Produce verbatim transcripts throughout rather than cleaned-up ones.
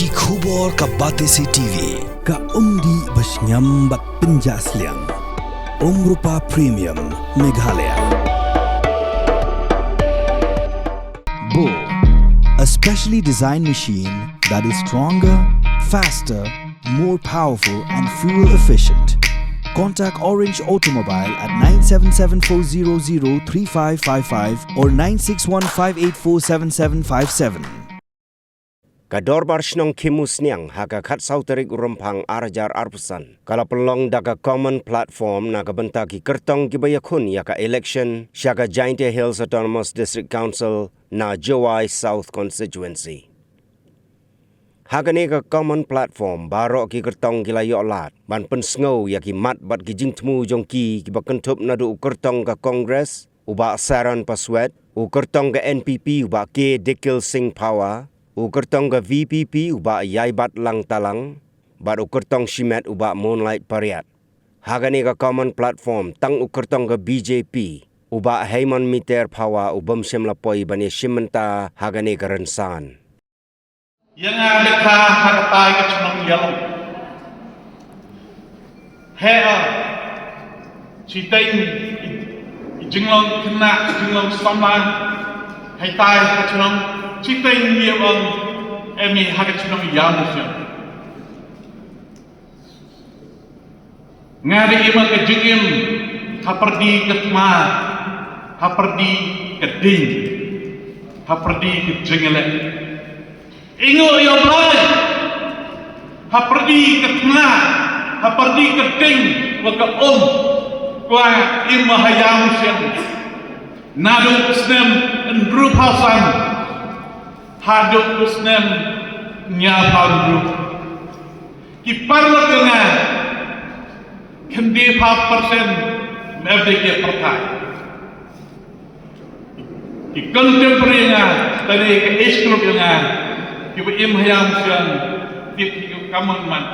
Ki khubor ka Batesi T V, ka umdih ba shngiam bad pynjah sliang. Umrupa Premium, Meghalaya. Bo, a specially designed machine that is stronger, faster, more powerful and fuel efficient. Contact Orange Automobile at nine seven seven four zero zero three five five five or nine six one five eight four seven seven five seven. Ka Dorbar Shnong Khimusniang ha ka khatsaw tarik u Rymphang ar hajar arphew san ka la pynlong da ka common platform na ka bynta ki kyrtong kiba ïakhun ïa ka election sha ka Jaintia Hills Autonomous District Council na Jowai South Constituency. Ha kane ka common platform baroh ki kyrtong ki la ïoh lad ban pynsngew ïa ki mat bad ki jingthmu jong ki kiba kynthup naduh u kyrtong ka Congress u Bah Saron Paswet, u kyrtong ka N P P u Bah K Dikil Singh Phawa, u kyrtong ka V P P u Bah Ïaibat Langtalang, bad u kyrtong shimet u Bah Moonlight Pariat. Ha kane ka common platform tang u kyrtong ka B J P u Bah Hemant Miter Phawa u bym shym la poi ban ïashim bynta ha kane ka rynsan. Ïa nga da ka ha katai ka chnong ïalong. Heh, shiteng i jinglong khynnah, i jinglong samla, haitai ha ka chnong, shiteng ïa ong em i ha ka chnong ïa mu shem. Nga dei ma ka jingim ha pyrdi ka thma, ha pyrdi ka ding, ha pyrdi ka jingleh. Ïnguh ïa u Blai ha pyrdi ka thma, ha pyrdi ka ding wa ka um. Kwah im ha ïam shem naduh u snem hynriewphew san haduh u snem hynñiewphew hynriew. Ki paralok jong nga, khyndai phew percent mem dei ki pyrthei. Ki contemporary jong nga, tang ka age group jong nga, kiba im ha ïam shem, ki ki common man.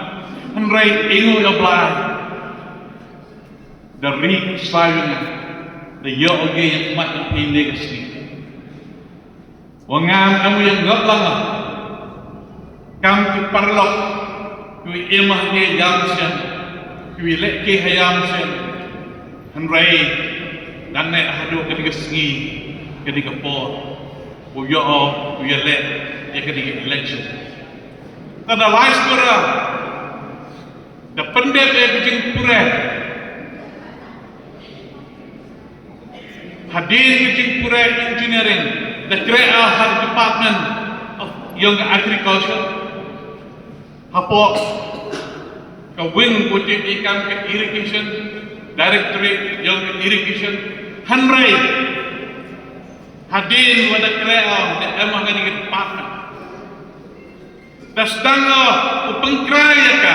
Hynrei ïnguh ïa u Blai, da ri ki sa jong nga, da ïoh ïa ki mat ïa ki ne ka sngi. Wa ngam kam ïa ngop lang. Kam ki paralok, ki im ha ïam shem, ki leh ki ha ïam shem. Hynrei dang neh haduh kane ka sngi, kane ka por, u ïoh u ïaleh ïa kane ka election. Ka da lai sura da pyndep ïa ka jingpure. Hadien ka jingpure engineering, da khreh ha Department of, ïong ka Agriculture. Hapoh ka wing ba tip ïa ka kam ka irrigation, Directorate ïong ka irrigation. Hynrei hadien wa da khreh, da em ha kane ka department. Da sdang u pynkhreh ïa ka.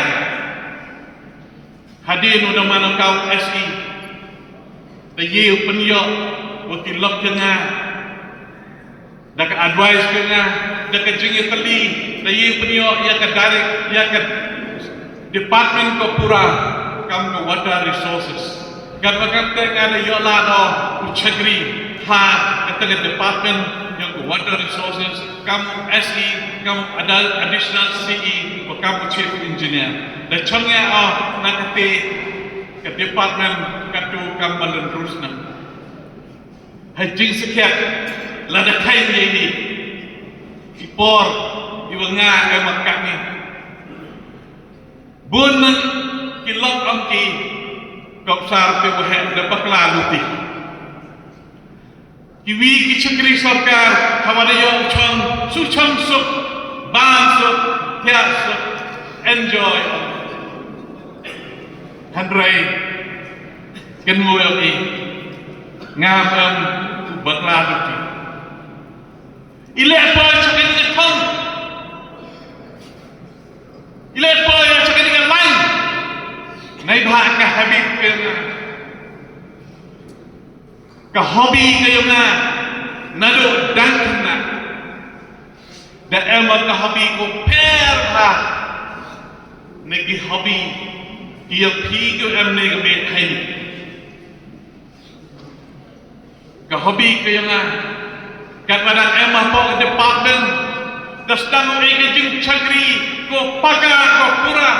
Hadien u da man u kam S E, da ïa u pynïoh wa ki lok jong nga, da ka advice jong nga, da ka jingïatylli, da ïa u pynïoh ïa ka direct, ïa ka department ka pura, kam ka water resources. Katba kata nga da ïoh lad u chakri ha kata ka department ïong ka water resources, kam S E, kam additional C E, wa kam chief engineer. Da chong ïa u na kata ka department katu kam ba lynrus na. Ha jingsakhiat lada khain ïa ini ki por iwa nga em kat ni. Bun na ki lok ong ki, Kop Sar te wa heh da bakla luti. Kiwi ki chakri sorkar, haba da ïoh chong, su chong suk, bam suk, thiah suk, enjoy. Hynrei kynmaw ïa ki, ngam em u bakla luti. I leh poi cha kani ka thong. I leh poi cha kani ka line. Neibhah ka habit ka ïong nga, ka hobby ka ïong nga, naduh dang khynnah. Da em ka hobby ko pher bha na ki hobby ki ïong phi ko em ne ka beit hai ni. Ka hobby ka ïong nga, katba dang em hapoh ka department, da sdang ïa ka jingchakri, Ka ka pura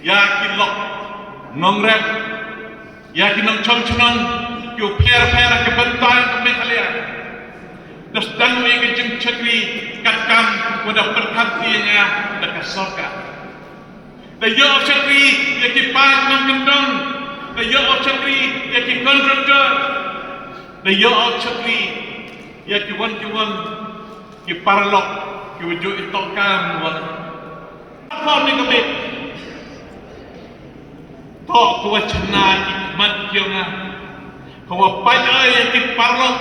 ïa ki lok nongrep, ïa ki nongchong chnong, ki u pher pher ki bynta ka Meghalaya. Da sdang ïa ka jingshakri katkam wa da pyrkhat ïa nga da ka sorkar. Da ïoh shakri ïa ki paid nongkyndong, da ïoh shakri ïa ki contractor, da ïoh shakri ïa ki wan ki wan ki paralok ki wa ju itoh kam wa. Ka ni ka bit. Toh ka wa chna ki mat ki nga. Ka wa pait ai ïa ki paralok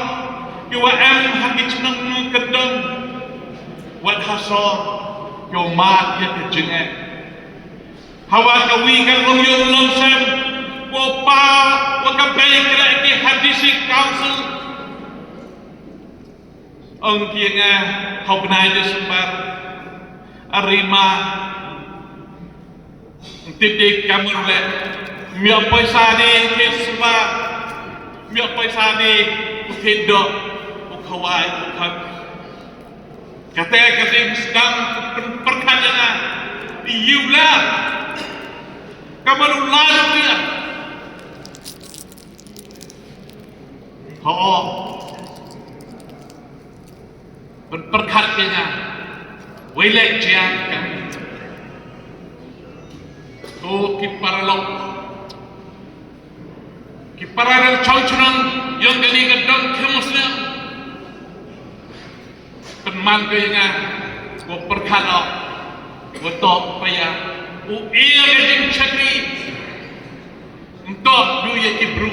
ki wa em ha ki chnong nongkyndong. Wat ha sor ki wa mad ïa ka jingeh. Hawa ka wi ka long ïoh long sem. Wa pa wa ka bei kra ki ha district council. Ong ki nga ha u bnai December a ri ma. Tip de kamar le. Mia poisa de ke swa. Mia poisa de u thit do u khawai u khak. Kata ka ding sdang pyrkhat ïa nga. Ïu la. Kamar u la ïa. Ho. Ban pyrkhat ïa nga. Wei lek jia kam. Ko ki paralok. Ki paralok chau chunang ïong kani ka dong kemusnya. Pynman ko ïa nga. Ko pyrkhat o. Ko tok paya. U ïa ka jingchakri. Ntok du ïa ki bru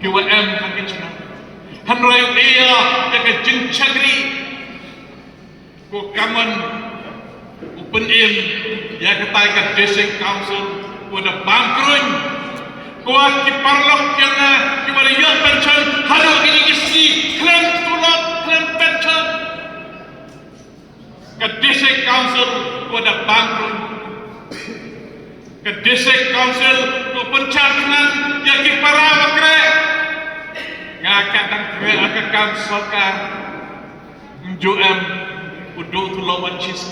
ki wa em ha ki chnong. Hynrei u ïa ïa ka jingchakri. Ko kaman u pynim ïa ka tai ka district council ko da bangkruin. Ko ki paralok ki na ki wa ïa pension haduh kini ki si khlem tulop khlem pension. Ka district council ko da bangkruin. Ka district council ko pynchang khnang ïa ki para wa kre. Nga ka dang kre aka kam sorkar. Nju em u du tu lo wan chis.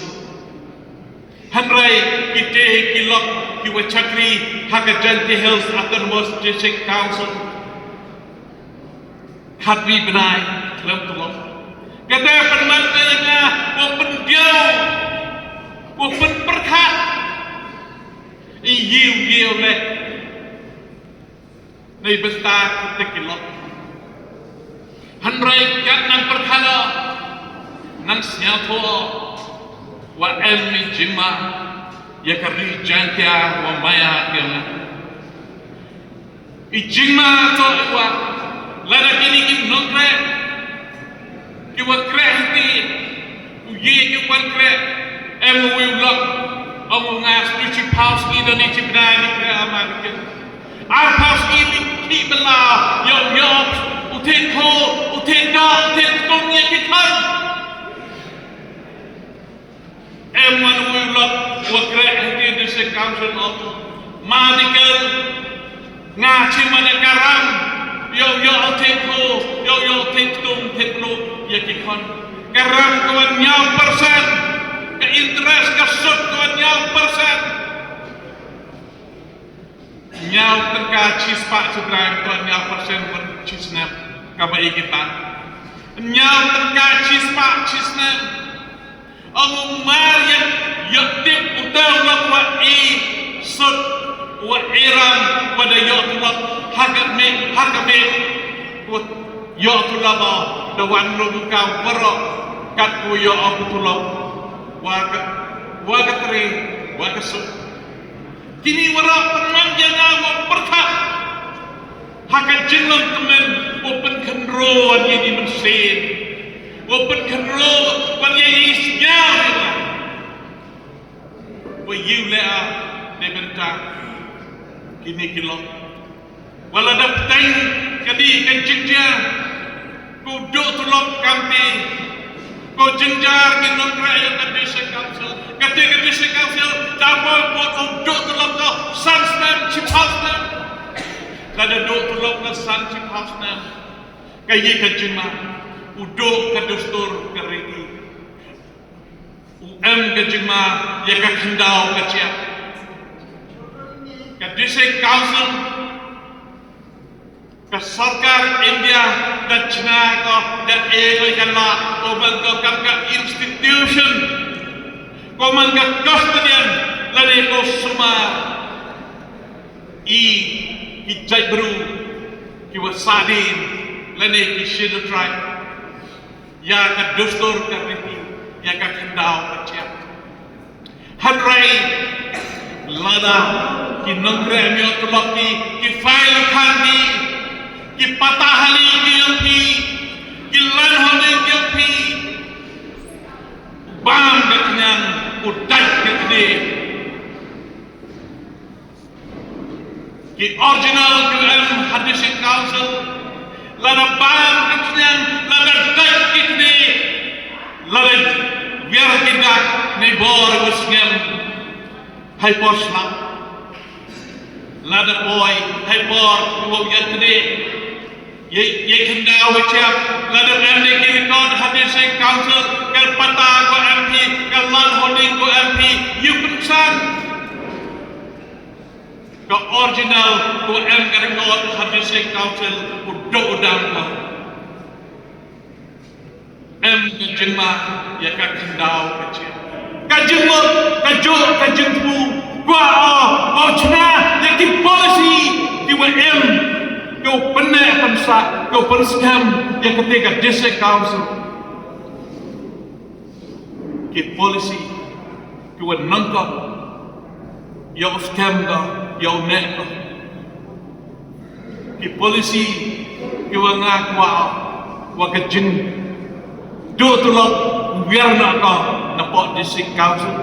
Hynrei ki te ki lok ki wa chakri ha ka Jaintia Hills Autonomous District Council. Khatwi bnai khlem tulop. Kata pynman ka ïa nga wa pyndiaw wa pynpyrkhat. I yiw yiw leh. Nei bynta kita ki lok. Hynrei kat nang pyrkhat o nang sngewthuh o wa em i jingma ïa ka ri Jaintia wa maya ïa nga. I jingma to i wa lada kini ki nongkreh ki wa kreh hiti u ye ki wan kreh em u wi u lok. Ong u nga stu chi phaw sngi da ni chi bnai ni kreh ama ni kin. Ar phaw sngi ni ki bela yo yo u thik ko u thik da u thik kong ye ki kan. Em wan u lok wa kreh ha ki district council of Madikel. Nga chi mana karam yo yo thik ko yo yo thik tung thik lu ya ki khon. Karam ko wan nyaw persen ka interest ka sut ko wan nyaw persen. Nyaw tengka chi spah chi brai ko nyaw persen wan chi snap ka ba igi ban. Nyaw tengka chi spah chi snap. Ong u mar ïa ïoh tip u tau lok wa i sut wa i ram wa da ïoh tulop ha ka me ha ka me. Wa ïoh tulop o da wan lum ka warok kat ku ïoh ong tulop wa ka wa ka tri wa ka sut. Kini warok pynman ïa nga wa pyrkhat. Ha ka jinglong kmen u pynkhynro wan ïa ni mynsiem. U pynkhynro wan ïa i sñiaw ïa nga. Wa ïu leh a dei bynta kini ki lok. Wa la da pteng ka dei ka jingjia. Ko duh tulop kamti. Ko jynjar ki nongkreh ïa ka district council. Kata ka district council da bor bor ko duh tulop ko san snem chiphaw snem. Lada duh tulop ko san chiphaw snem. Ka ïa ka jingma u duh ka dustur ka riti. U Em ka jingma ïa ka khyndaw ka jia. Ka District Council, ka sorkar India da chna ko, da e ko ïa ka lad, ko man ko kam ka institution, ko man ka custodian lane ko sumar ïa ki jaitbru kiwa sahdien lane ki Scheduled Tribe, ïa ka dustur ka riti, ïa ka khyndaw ka jia. Hynrei lada ki nongkren ïa u tulop ki, ki file khang ki, ki pata hali ki ïong phi, ki lan holi ki ïong phi, bam ka khñiang, u dait ka khñiang. Ki original ki em ha District Council, lada bam ki khñiang, lada dait ki khñiang, lada wiar ki dak ne bor u sngem, hai por slap. Lada poi, hai por u ïa khñiang. Ye, ye khyndaw wa chap, lada em ne ki record ha District Council, ka pata ko M P, ka land holding ko M P, ïa pynsan. Ka original ko em ka record ha District Council, u dok u dam ko. Em ka jingma ïa ka khyndaw ka jia. Ka jingmut, ka jok, ka jingthmu, kwah o, o chna ïa ki policy kiwa em, ko pyneh pynsah, ko pynskhem ïa kata ka District Council. Ki policy kiwa nyngkong ïa u skhem ko, ïa u neh ko. Ki policy kiwa nga kwah wa ka jingduh tulop wiar na ko na pok District Council.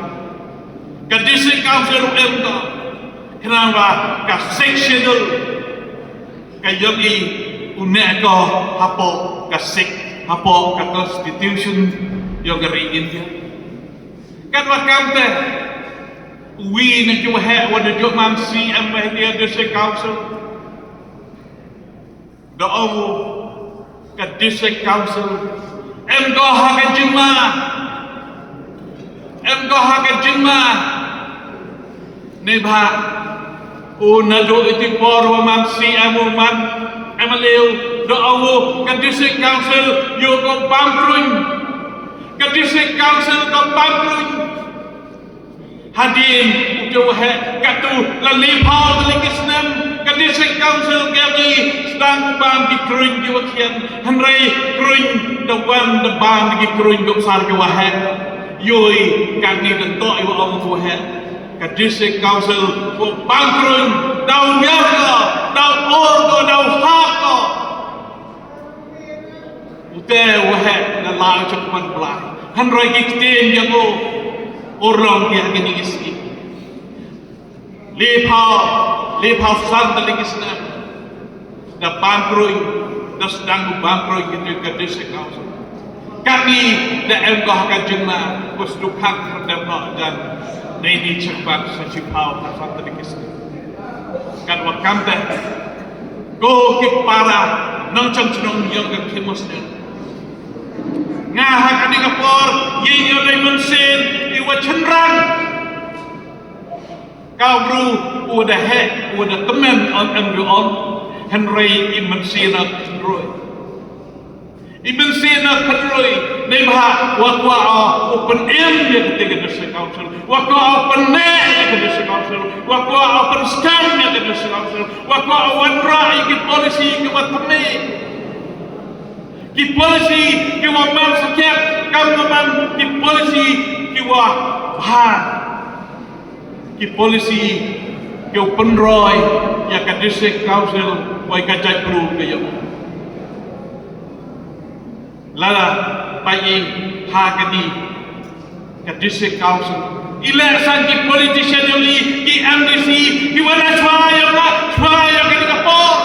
Ka District Council u em ko khnang wa ka Sixth Schedule ka ïohi u neh ko hapoh ka Sixth, hapoh ka Constitution yong ka ri India. Katwa kamte, uwi na kiwa heh wa da jooh man C M wa ha ka District Council, da ong u ka District Council em ko ha ka jingma, em ko ha ka jingma. Neibhah u naduh iti por wa man C M u man M L A u, da ong u ka District Council ïoh ko bam kruiñ. Ka District Council ko bam kruiñ. Hadien u te wa heh katu la liphaw tylli ki snem ka District Council ka ïohi sdang u bam ki kruiñ kiwa khian, hynrei kruiñ da wan da bam ki kruiñ ko sar kiwa heh. Ïohi kani da toh iwa ong ko heh. Ka District Council ko bam kruiñ, daw ïar ko, daw or ko, daw hap ko. U te wa heh da la u chakman Blai. Hynrei ki ktien yong u, u long ki ha kini ki sngi. Liphaw, liphaw san tylli ki snem da bam kruiñ, da sdang u bam kruiñ ki tu ka District Council. Kani da em ko ha ka jingma, ko sdukhan khyrdem noh jan. Neini chakman sa chiphaw ka san tylli ki snem. Katwa kamte, ko ki para nongchong chnong yong ka Khynmosneng. Nga ha kani ka por, ïa ïoh dei mynsiem iwa chynrang. Ka bru u da heh, u da tymmen ym em ïa u, hynrei i mynsiem na khynroi. I mynsiem na khynroi, neibhah wa kwah o u pynim ïa kata ka District Council, wa kwah o u pynneh ïa ka District Council, wa kwah o u pynskhem ïa ka District Council, wa kwah o u wanrah ïa ki policy kiwa thymmai. Ki policy kiwa man sakhiat, kam ka man ki policy kiwa bha. Ki policy kiwa pynroi ïa ka District Council wa ïa ka jaitbru ka ïa u. Lada peit ha kani ka District Council, i leh san ki politician yong i, ki M D C, kiwa la chwa ïa la chwa ïa kani ka por.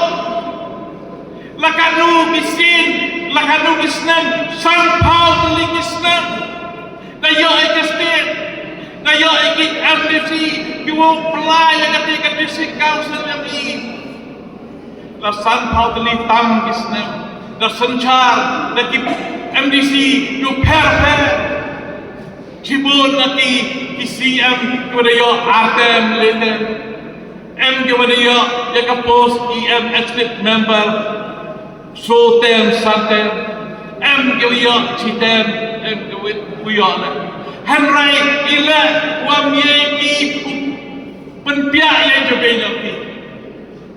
La katno ki sien, la katno ki snem, sanphaw tylli ki snem. Da ïoh ïa ka state, da ïoh ïa ki M D C kiwa pynlait ïa kata ka District Council yong i. La sanphaw tylli tam ki snem da synshar da ki M D C kiwa pher pher. Shibun na ki, ki C M kiba da ïoh ar term le term. Em kiba da ïoh ïa ka post E M executive member soo term san term. Em kiba ïoh shi term, em kiba ïoh le. Hynrei i leh wa ym ïa ki u pynpiah ïa jong ki.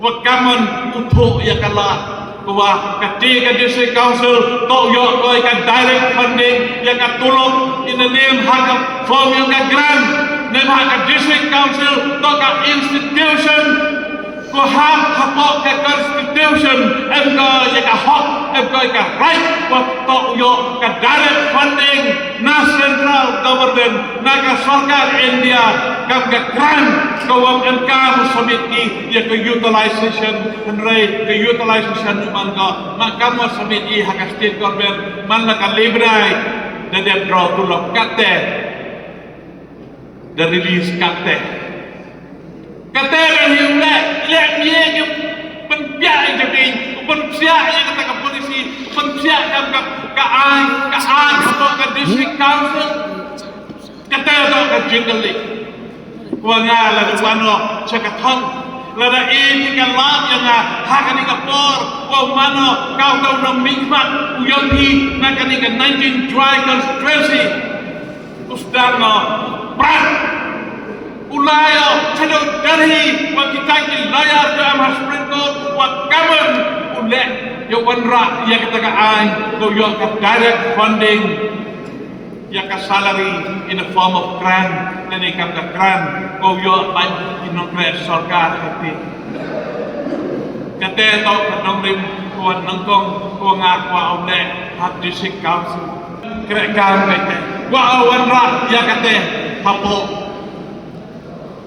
Wa kamon u thoh ïa ka lad ka wa kata ka District Council to ïoh ko ïa ka direct funding ïa ka tulop in the name ha ka form ïa ka grant. Ne ha ka District Council to ka institution ko hap hapoh ka constitution em ko ïa ka hok em ko ïa ka right wa to ïoh ka direct funding na central government, na ka sorkar India, kam ka grant ka wa em ka wa submit ki ïa ka utilization, hynrei ka utilization u man ka ma kam wa submit i ha ka state government man la ka lebrai da dep draw tulop kate da release kate. Kate ka hi u leh, leh mie ki pynpiah ïa jabing, pynpiah ïa kata ka policy, pynpiah kam ka ka ai, ka ai ka ka district council. Kata ka ka jingle. Wa nga la du wano cha ka thong. La da e ni ka lap ïa nga ha ka ni ka por. Wa mano ka u tau nong mingmat u yong hi na ka ni ka nineteen July constituency. U sdang no prat. U lai o chado dari wa kita ki layar ka am ha Supreme Court wa kaman u leh ïa wanrah ïa kata ka ai ko ïa ka direct funding. Ïa ka salary in the form of grant, lane kam ka grant, ko ïoh ban ki nongkreh sorkar kati. Kate tau ka nongrim ko nyngkong ko nga ko au ne ha district council. Kreh kam kate. Ko au wanrah ïa kate hapoh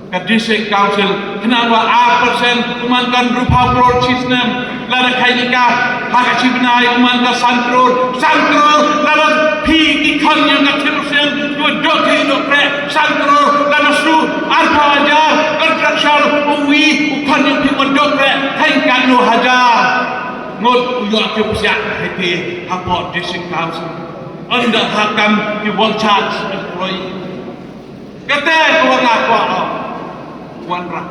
ka district council, khnang wa ar percent u man kan ruh phaw klur chi snem. Lada khaini ka ha ka chi bnai u man ka san klur, san klur. Lada phi ki khon ïa ka thim snem, ïa dok hi dok pre san klur. Lada su ar phaw hajar, contractual u wi u khon ïa phi wa dok pre khain ka nu hajar. Ngut u ïa ki psiak hai te hapoh district council. Ynda ha kam ki wal charge employee. Kate ko wa nga kwah o wanrah.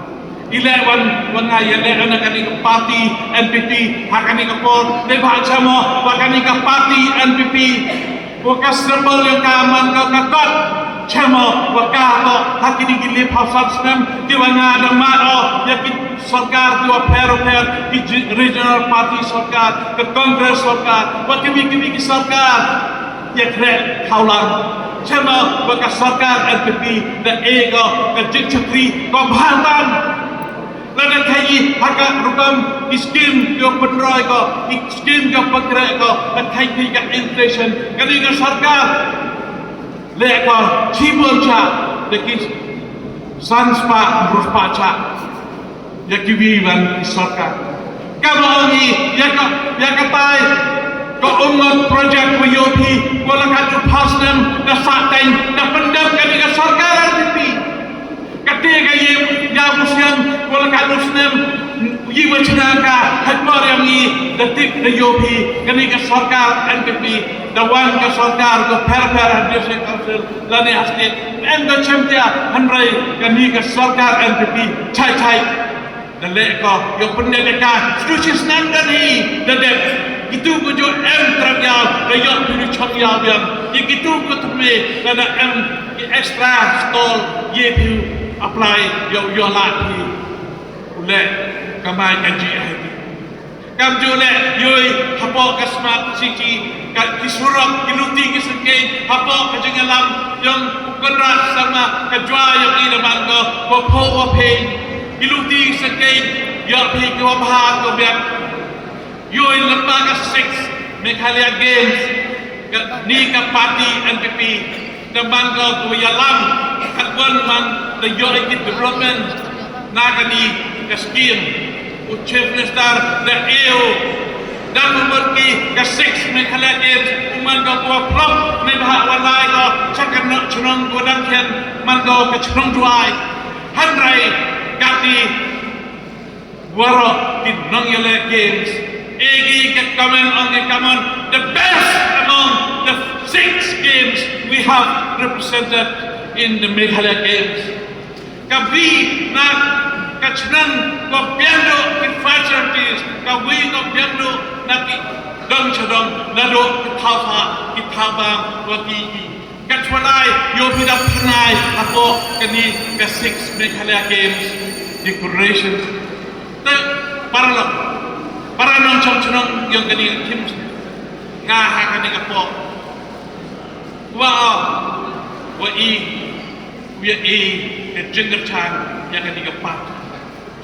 I leh wan, wan nga ïa leh na kani ka party N P P ha kani ka por. Te ba chamo wa kani ka party N P P. Wa ka symbol ïa ka man ka ka kot. Chamo wa ka to ha kini ki lip ha sab snem ki wa nga da mar o ïa ki sorkar ki wa pher pher ki ji-, regional party sorkar, ka Congress sorkar, wa kiwi kiwi ki sorkar. Ïa kre khawlang. Chema wa ka sorkar N P P da e ko ka jingchakri ko bha tam. Lada khaii ha ka rukom ki skim ko pynroi ko, ki skim ko pynkreh ko, da khaii ka inflation. Kani ka sorkar leh ko chibun cha da ki san spah, hynriew spah cha. Ïa kiwi wan ki sorkar. Kaba ong i ïa ka, ïa katai ka umngot project wa ïoh phi wa la ka tu pas nem da sa teng da pyndep kani ka sorkar N P P. Kate ka ïa ïa musian wa la ka tu snem ïa wa chna ka ha por ïa ngi da tip da ïoh phi kani ka sorkar N P P da wan ka sorkar ka pher pher ha district council. Lane ha state em da chem tia hynrei kani ka sorkar N P P chai chai da leh ko ïa pyndep ka stu chi snem da ni da dep kitu ko jo em trap ïa da ïa phi chong ïa biang ïa kitu ko tme da da em ki extra stall ïa phi apply ïa ïa la phi u leh kamai ka ji hai phi. Kam ju leh ïoi hapoh ka smart city ka ki surok ki luti ki sengkei hapoh ka jingïalam ïong u Conrad Sangma ka jua ïong i da man ko wa pho wa phe ki luti ki sengkei ïong phi ki wa bha ko biang. Ïoi lamba ka six Meghalaya Games ka ni ka party N P P. Da man ka ku ïalam ka wan man da ïoh ki development na kani ka scheme u chief minister da eu da mut ki ka six Meghalaya Games u man ka ku flop ne ba wa lai ka cha ka nok chnong ku dang khen man ka ka chnong duai hynrei kati Waroh ki nongïaleh games. Egi ka comment ong ka comment the best among the Six games we have represented in the Meghalaya Games. Ka wi na ka chnong ka biang duh ki facilities, ka wi ka biang duh na ki dong chadong, na duh ki thaw pha, ki thaw bam, wa ki ki. Ka chwa lai, yo phi da phanai, apo kani ka six Meghalaya Games decorations. Te para long, para nongchong chnong yong kani ka team. Nga ha kani ka por. Wa, wa i, wa i, ka jingkyrchan, ya kani ka pat.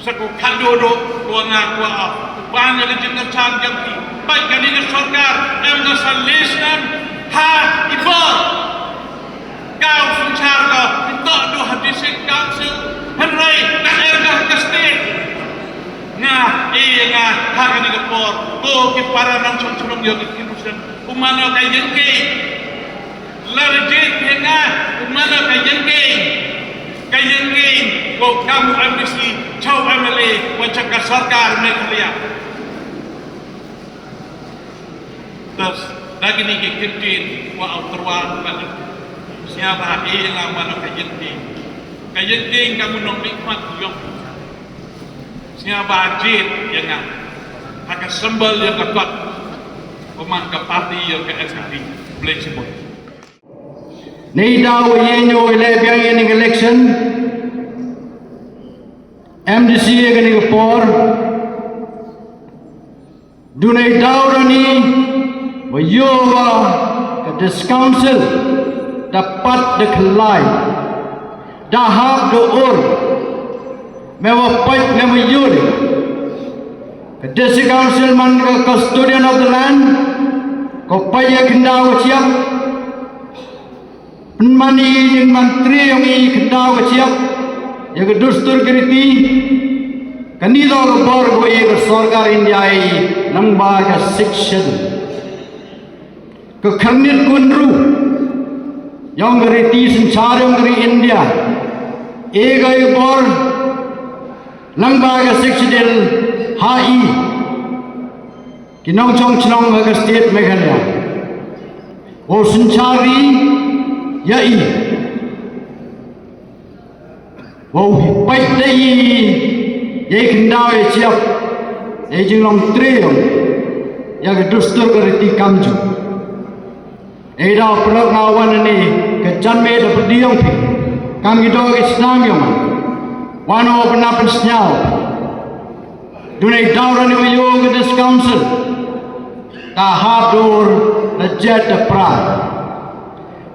Sa ko khadduh duh, ko nga ko a. Ban ïa ka jingkyrchan jong phi. Peit kane ka sorkar, em ka solution ha i bor. Ka u synshar ko, i toh duh ha district council. Hynrei, ka em ka ha ka state. Nga, eh, nga, ha kane ka por. Ko ki para nongchong chnong ïa ki kibusen. U mano ka ïengkei. Lada jied phi nga, u mano ka ïengkei. Ka ïengkei, ko kam u M D C, chaw M L A, wa cha ka sorkar Meghalaya. Thus, da kini ki ktien, wa u tyrwa, wa u sñiawbha, eh, nga u mano ka ïengkei. Ka ïengkei ka u nongmihkhmat yong. Sñiawbha jied ïa nga. Ha ka symbol ïa ka kot. Ko man ka party ïa ka N P P. Khublei shibun. Neidaw wa ïeng ïa u leh biang ïa kane ka election M D C ïa kane ka por. Du neidaw rani wa ïoh wa ka District Council da pat da khlaiñ, da hap da ur, me wa pait me wa ïoh. Ka District Council man ka custodian of the land, ko pait ïa khyndaw ka chiap, pynman ïa i jingmantri yong i khyndaw ka chiap, ïa ka dustur ka riti, kani toh ka bor ko ïa ka sorkar India i lyngba ka Sixth Schedule. Ka khyrnit kynriew yong ka riti synshar yong ka ri India, e ka i bor lyngba ka Sixth Schedule ha i. Ki nongchong chnong ha ka state Meghalaya. Wow synshar ïa i. Wow hi pait da i. Ïa i khyndaw ïa i chiap. Ïa i jinglong trei yong. Ïa ka dustur ka riti kamjooh. Ei da pynlong nga wan ani ka janmiet da pyrdi yong phi. Kam ki doh ki snam yong man. Wan o pynap pynsñiaw. Du neidaw rani wa ïoh ka District Council. Da hap dur da jied da pra.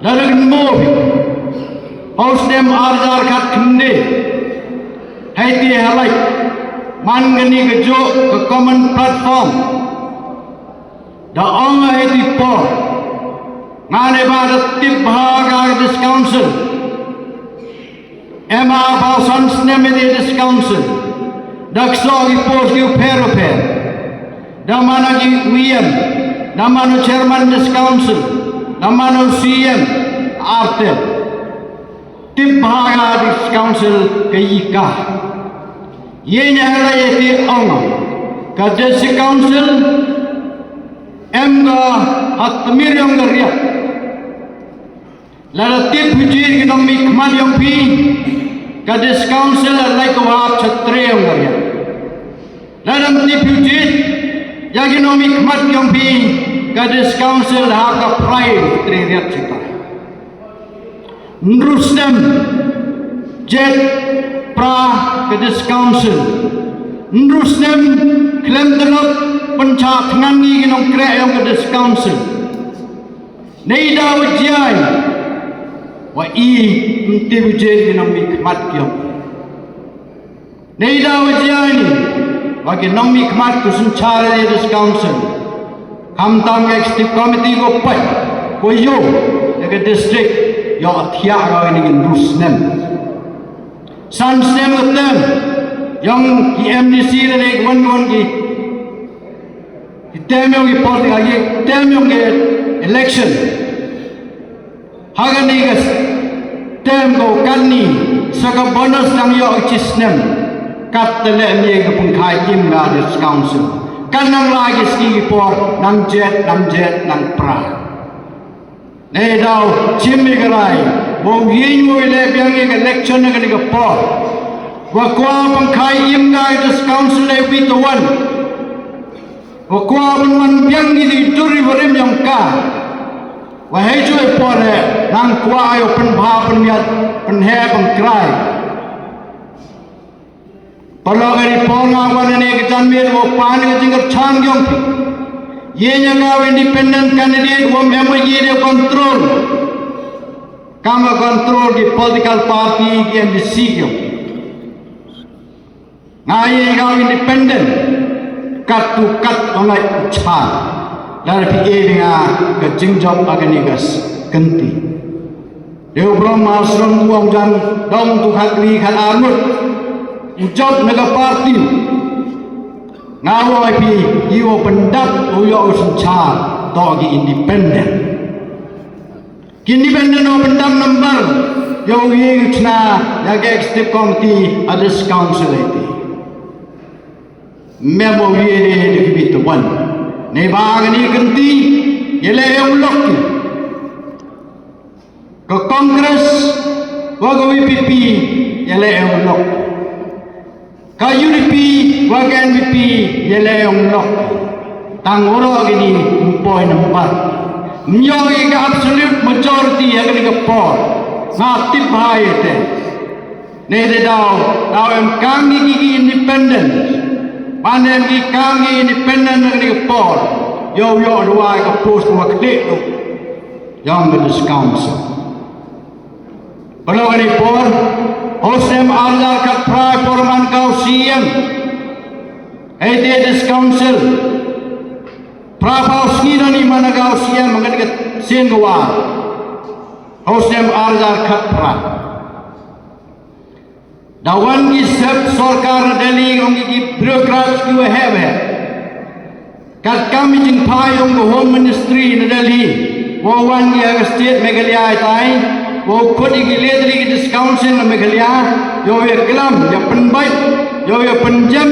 Lada kynmaw phi. Ha u snem ar hajar khatkhyndai. Hei ti halai. Man kani ka jooh ka common platform. Da ong ha i por. Nga ne ba da tip bha ka District Council. Em ha ba san snem i District Council. Da ksoh i post ki u pher u pher. Da mano ki u ïem. Da mano chairman District Council. Da mano C M. Artel. Tip bha ka District Council ka i ka. Ïa nga la ïa ti ong. Ka District Council em ka ha tmir yong ka riat. Lada tip phi jied ki nongmihkhmat yong phi. Ka District Council la lai ka wap cha trei yong ka riat. Lada tip phi jied ïa ki nongmihkhmat yong phi. Ka District Council ha ka prai trei riat chita. Nrusnem, jied pra ka District Council. Nrusnem, khlem tnat, pynchah tngan ngi ki nongkreh yong ka District Council. Neidaw jied, wa i, mtip jied ki nongmihkhmat yong. Neidaw jied ni, wa ki nongmihkhmat ki synshar ïa District Council. Khamtam ka executive committee ko pait, ko ïoh, ïa ka district, ïoh thiah ka ïa ni ki nrusnem. San snem ka term, yong ki M D C lane wan wan ki, ki term yong ki political, ki term yong ki election. Ha kani ka term ko kani sa ka bonus nang ïoh chi snem. Kat te leh mih ka pynkhie im ka District Council. Kan nang la ki ski ki por nang jied, nang jied, nang pra. Nei daw chim i ka rai, wa u ïing wa i leh biang i ka election na kani ka por. Wa kwah pang khai im ka i District Council leh wi to wan. Wa kwah ban wan biang i di turi wa rim yong ka. Wa hei ju i por he, nang kwah ayo pynbha pynmiat, pynhe pynkhrai. Paralok, ri por nga wan ne ka janmiet wa pan ka jingkyrchan yong phi. Ye nya nga wa independent candidate wa mem wa ye de control. Kam wa control ki political party ki M D C yong. Nga ye nga wa independent. Kat tu kat wa ngai u cha. Dar phi e nga ka jingjop agani gas kenti. Deu brom ma srong u ong jan dong tu khat ri khat armut. U jop na ka party. Nga wa phi i wa pendap u yo u synchar to ki independent. Ki independent wa pendap number yo u ye u chna ya ka executive committee a District Council iti. Mem wa u ye de de ki bit wan. Ne ba agani kenti ye le u lok ki. Ka Congress wa ka V P P ya le em lok. Ka U D P wa ka N P P ya le em lok. Tang oro ki di mpoi number. Myo i ka absolute majority ya ka di ka por. Nga tip hai te. Ne de daw, daw em kang ki ki independent. Ban em ki kang ki independent ya ka di ka por. Yo yo dua ka post wa klik tu. Yong ka District Council. Paralok, kani por, hostem arjar khat phra por man ka u C M. Ete District Council. Phra phaw sngi da ni man ka u C M, man ka sien ka wa. Hostem arjar khat phra. Da wan ki sep sorkar na Delhi, ong ki bureaucrats ki wa heh wa heh. Kat kam i jingphai ong ka Home Ministry na Delhi, wa wan ki ha ka state Meghalaya itai, wa khot i ki leader ki District Council na Meghalaya, yo ya klam, ya pynbait, yo ya pynjem,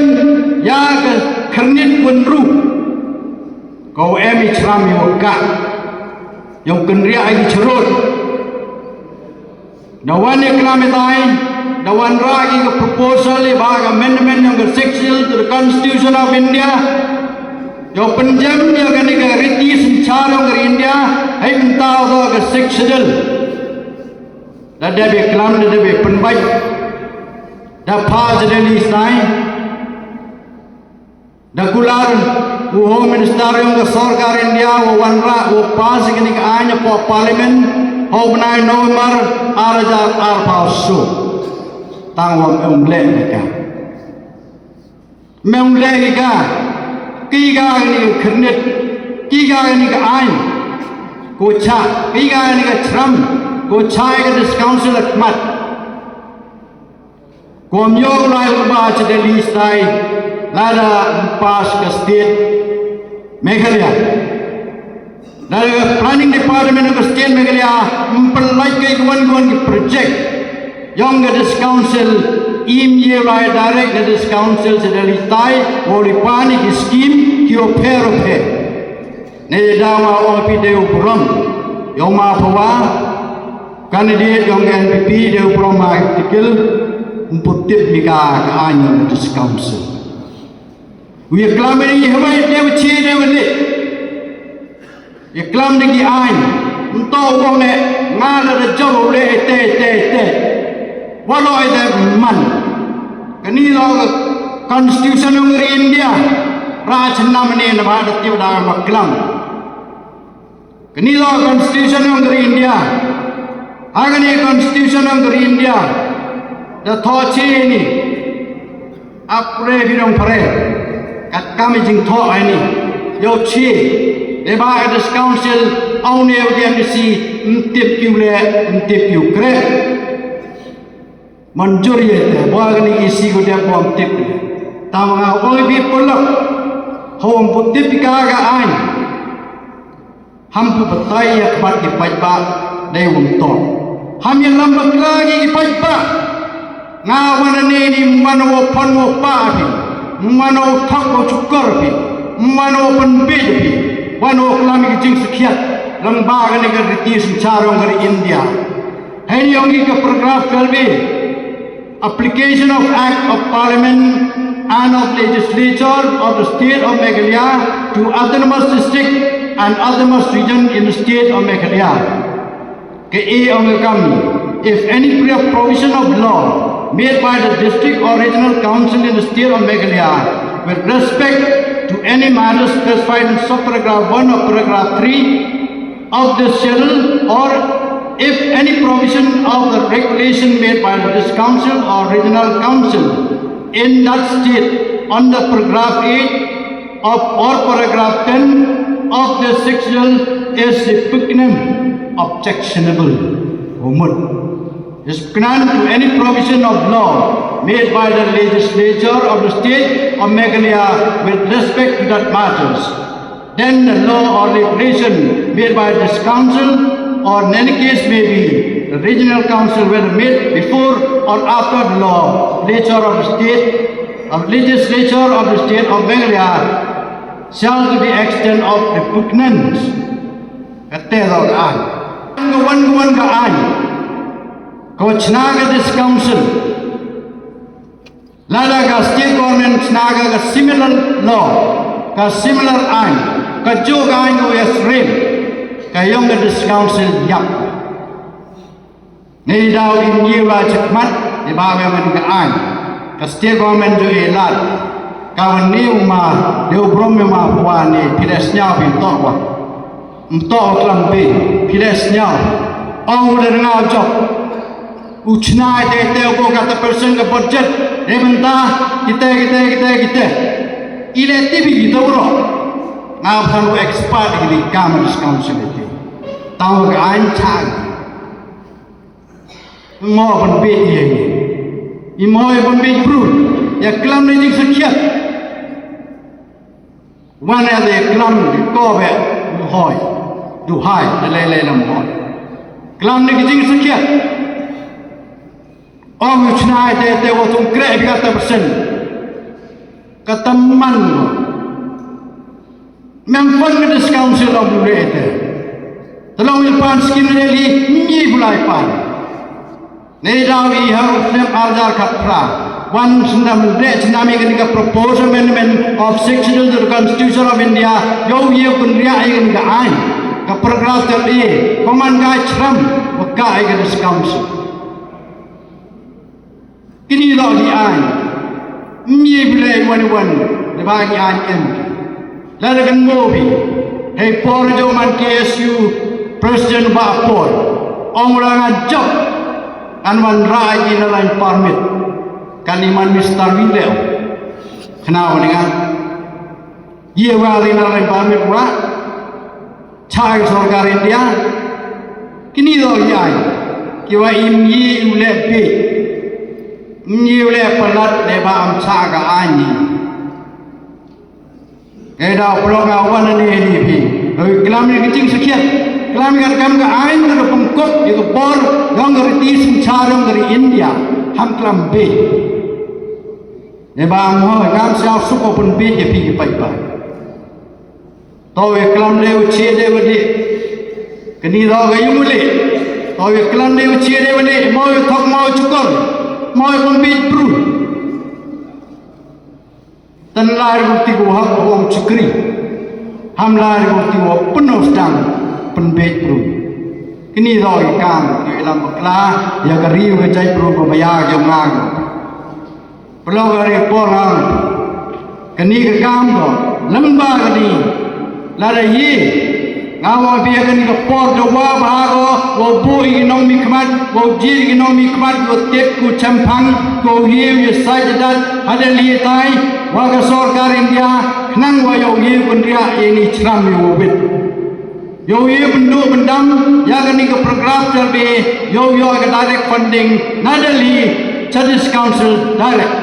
ya ka khyrnit kun ru. Ko em i chram i wa ka. Yo kynriah i ki chyrut. Da wan ïa klam itai, da wan rah ïa ka proposal ïa ba ka amendment yong ka Sixth Schedule to the Constitution of India. Ïa pynjem ïa kane ka riti synshar yong ka ri India, hei mynta u ka Sixth Schedule. Da dep ïa klam, da dep ïa pynbeit. Da pass da list ai. Da kular u Home Minister yong ka sorkar India u wanrah u pass ïa kane ka aiñ hapoh Parliament ha u bnai November ar hajar arphew saw. Tang wa ym leh ïa ka. Ym leh ïa ka. Ki ka kane ka khyrnit. Ki ka kane ka aiñ. Ko cha. Ki ka kane ka chram. Ko cha ïa ka District Council ha khmat. Kum ïoh u lai u ba cha Delhi stai lada pass ka state Meghalaya. Lada planning department of state Meghalaya ym pynlait ka wan wan ki project. Yong ka District Council im ïa lai direct ka District Council cha Delhi stai wa li pani ki scheme ki opher opher. Ne da ma ong phi dei u burom. Yong ma phawa. Candidate yong N P P dei u burom ma tikil. Ym pu tip mi ka ka aiñ yong District Council. U ïa klam ni hawai dei u chi dei u ni. Ïa klam ni ki aiñ. Ym to u ong eh nga da da jong u le te te te. Wa lo ai da man. Kani lo ka constitution yong ri India. Ra chnam ni na ba da tiu da ma klam. Kani lo constitution yong ri India. Ha kani constitution yong ri India. Da tho chi ni. Apre bi dong pare. Kat kam i jingtho ai ni. Yo chi. Dei ba ka District Council au ne u D M D C ym tip ki u le ym tip ki u kre. Manjur ïa te, ba kani ki si ko dep bom tip. Tang nga oi bi pulak. Hom pu tip ka ka aiñ. Ham pu batai ïa kbat ki paidbah dei wam to. Ham ïa lam bakla ki paidbah. Nga wan ne ni mano pon mo pa pi. Mano thak mo chukor pi. Mano pon bej pi. Mano klam ki jing sakhiat. Lyngba kane ka riti synshar jong ka ri India. Hynrei ong ka paragraph twelve A, application of Act of Parliament and of Legislature of the State of Meghalaya to autonomous district and autonomous region in the State of Meghalaya. Ka A ong ka kam, if any pre- provision of law made by the district or regional council in the state of Meghalaya with respect to any matter specified in subparagraph one of paragraph three of this schedule, or if any provision of the regulation made by this council or regional council in that state under paragraph eight of or paragraph ten of the sixth schedule is repugnant, objectionable, or mut. Is repugnant to any provision of law made by the legislature of the state of Meghalaya with respect to that matters, then the law or regulation made by this council, or in any case may be the regional council, whether made before or after the law, legislature of the state, of legislature of the state of Meghalaya, shall to the extent of repugnance. Kata ka aiñ. Ka wan, ka wan ka aiñ. Ka chna ka district council. Lada ka state government chna ka, ka similar law, ka similar aiñ, ka juh ka aiñ ka West Rim, ka ïong ka district council ïap. Ngi daw im ïa wa chakmat, ïa ba wa man ka aiñ, ka state government ju e lad, ka wan ni u ma, de u brom u ma pwa ni, phi leh sñiaw phi mtoh wa. Mtoh wa klam phi, phi leh sñiaw. Ong u da nga u jop. U chna ite ite u ko kata percent ka budget. Re mynta, kite, kite, kite, kite. I leh tibi kite u ro. Nga phan u expert i di kam district council ite. Taw ka aiñ chag. Mo ban bit ïa ngi. I mo ïa ban bit brut. Ïa klam ne jingsakhiat. Wan ïa de klam de ko be mhoi. Duhai de lei lei lam hoi. Klam ne ki jingsakhiat. Ong u chna ite ite wa tum kreh bi kata persen. Kata man. Mem pan ka district council of Lule ite. Tolong il pan skim ne li ngi bulai pan. Nei daw i ha u snem arjar khat phra. Wan snem de snem i ka proposed amendment of six schedule to the Constitution of India. Yow ye kun ria i ka aiñ. Ka paragraph ter i. Koman ka chram. Wa ka i ka district council. Kini lo di aiñ. Mie bile wan wan. Leba di aiñ em. Lada kan mo bi. Hei por jo man K S U president ba por. Ong la ngan jop. Kan wan rai di na lain permit. Kan iman Mister Wileo. Kena wan nga. Ye wa di na lain permit wa. Chai sorkar India. Kini lo ye ai. Ki wa im ye u le bi. Im ye u le palat le ba am cha ka ai ni. Ke da u plo ka wan ni ni bi. Lo klam ni ki jingsakhiat. Klam ka kam ka ai ni ka pengkop ye ka bor. Yong ka riti sing cha yong ka ri India. Ham klam bi. Ne ba mo ngam sia suko pun bi ye pi ki pai pai. Tawi klam de u chie de wadi. Kani da ga yung wali. Tawi klam de u chie de wadi. Mawi thok mawi chukor. Mawi pembit bru. Tan lai ru ti gu hak wong chukri. Ham lai ru ti wo penuh sedang pembit bru. Kani da i kam ki ilam bakla. Ya kari u kajai bru ko maya ki ngang. Plo ka ri por ang. Kani ka kam ko lamba kani. Lada ye nga wa bia kani ka por da wa ba ko wa bu i nong mi khmat wa ji i nong mi khmat wa tip ku champang ko ye ye sai dat hada li tai wa ka sorkar India khnang wa yo ye kun ria ini chram yo bit. Yow ye bynduh byndam ïa kane ka program jong me, yow ïoh ka direct funding na Delhi, Churches Council direct.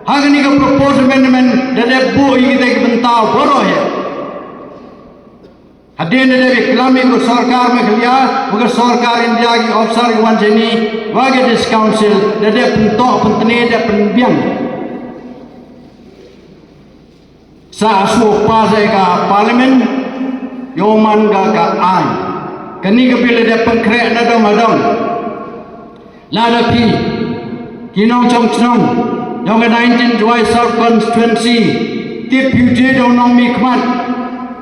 Ha kane ka proposed amendment da dep buh ïa kita ki bynta baroh ïa. Hadien da dep klam ïa ka sorkar Meghalaya, ka sorkar India ki officer ki wan jani, wa ka Churches Council da dep pyntoh pyntne da pynbiang. Sa su pass ïa ka parliament, Ïoh man ka ka aiñ. Kane ka bill la dep pynkhreh na dong ha dong. Lada phi ki nongshong shnong jong ka nineteen Jowai South Constituency, tip phi u je dong nongmihkhmat,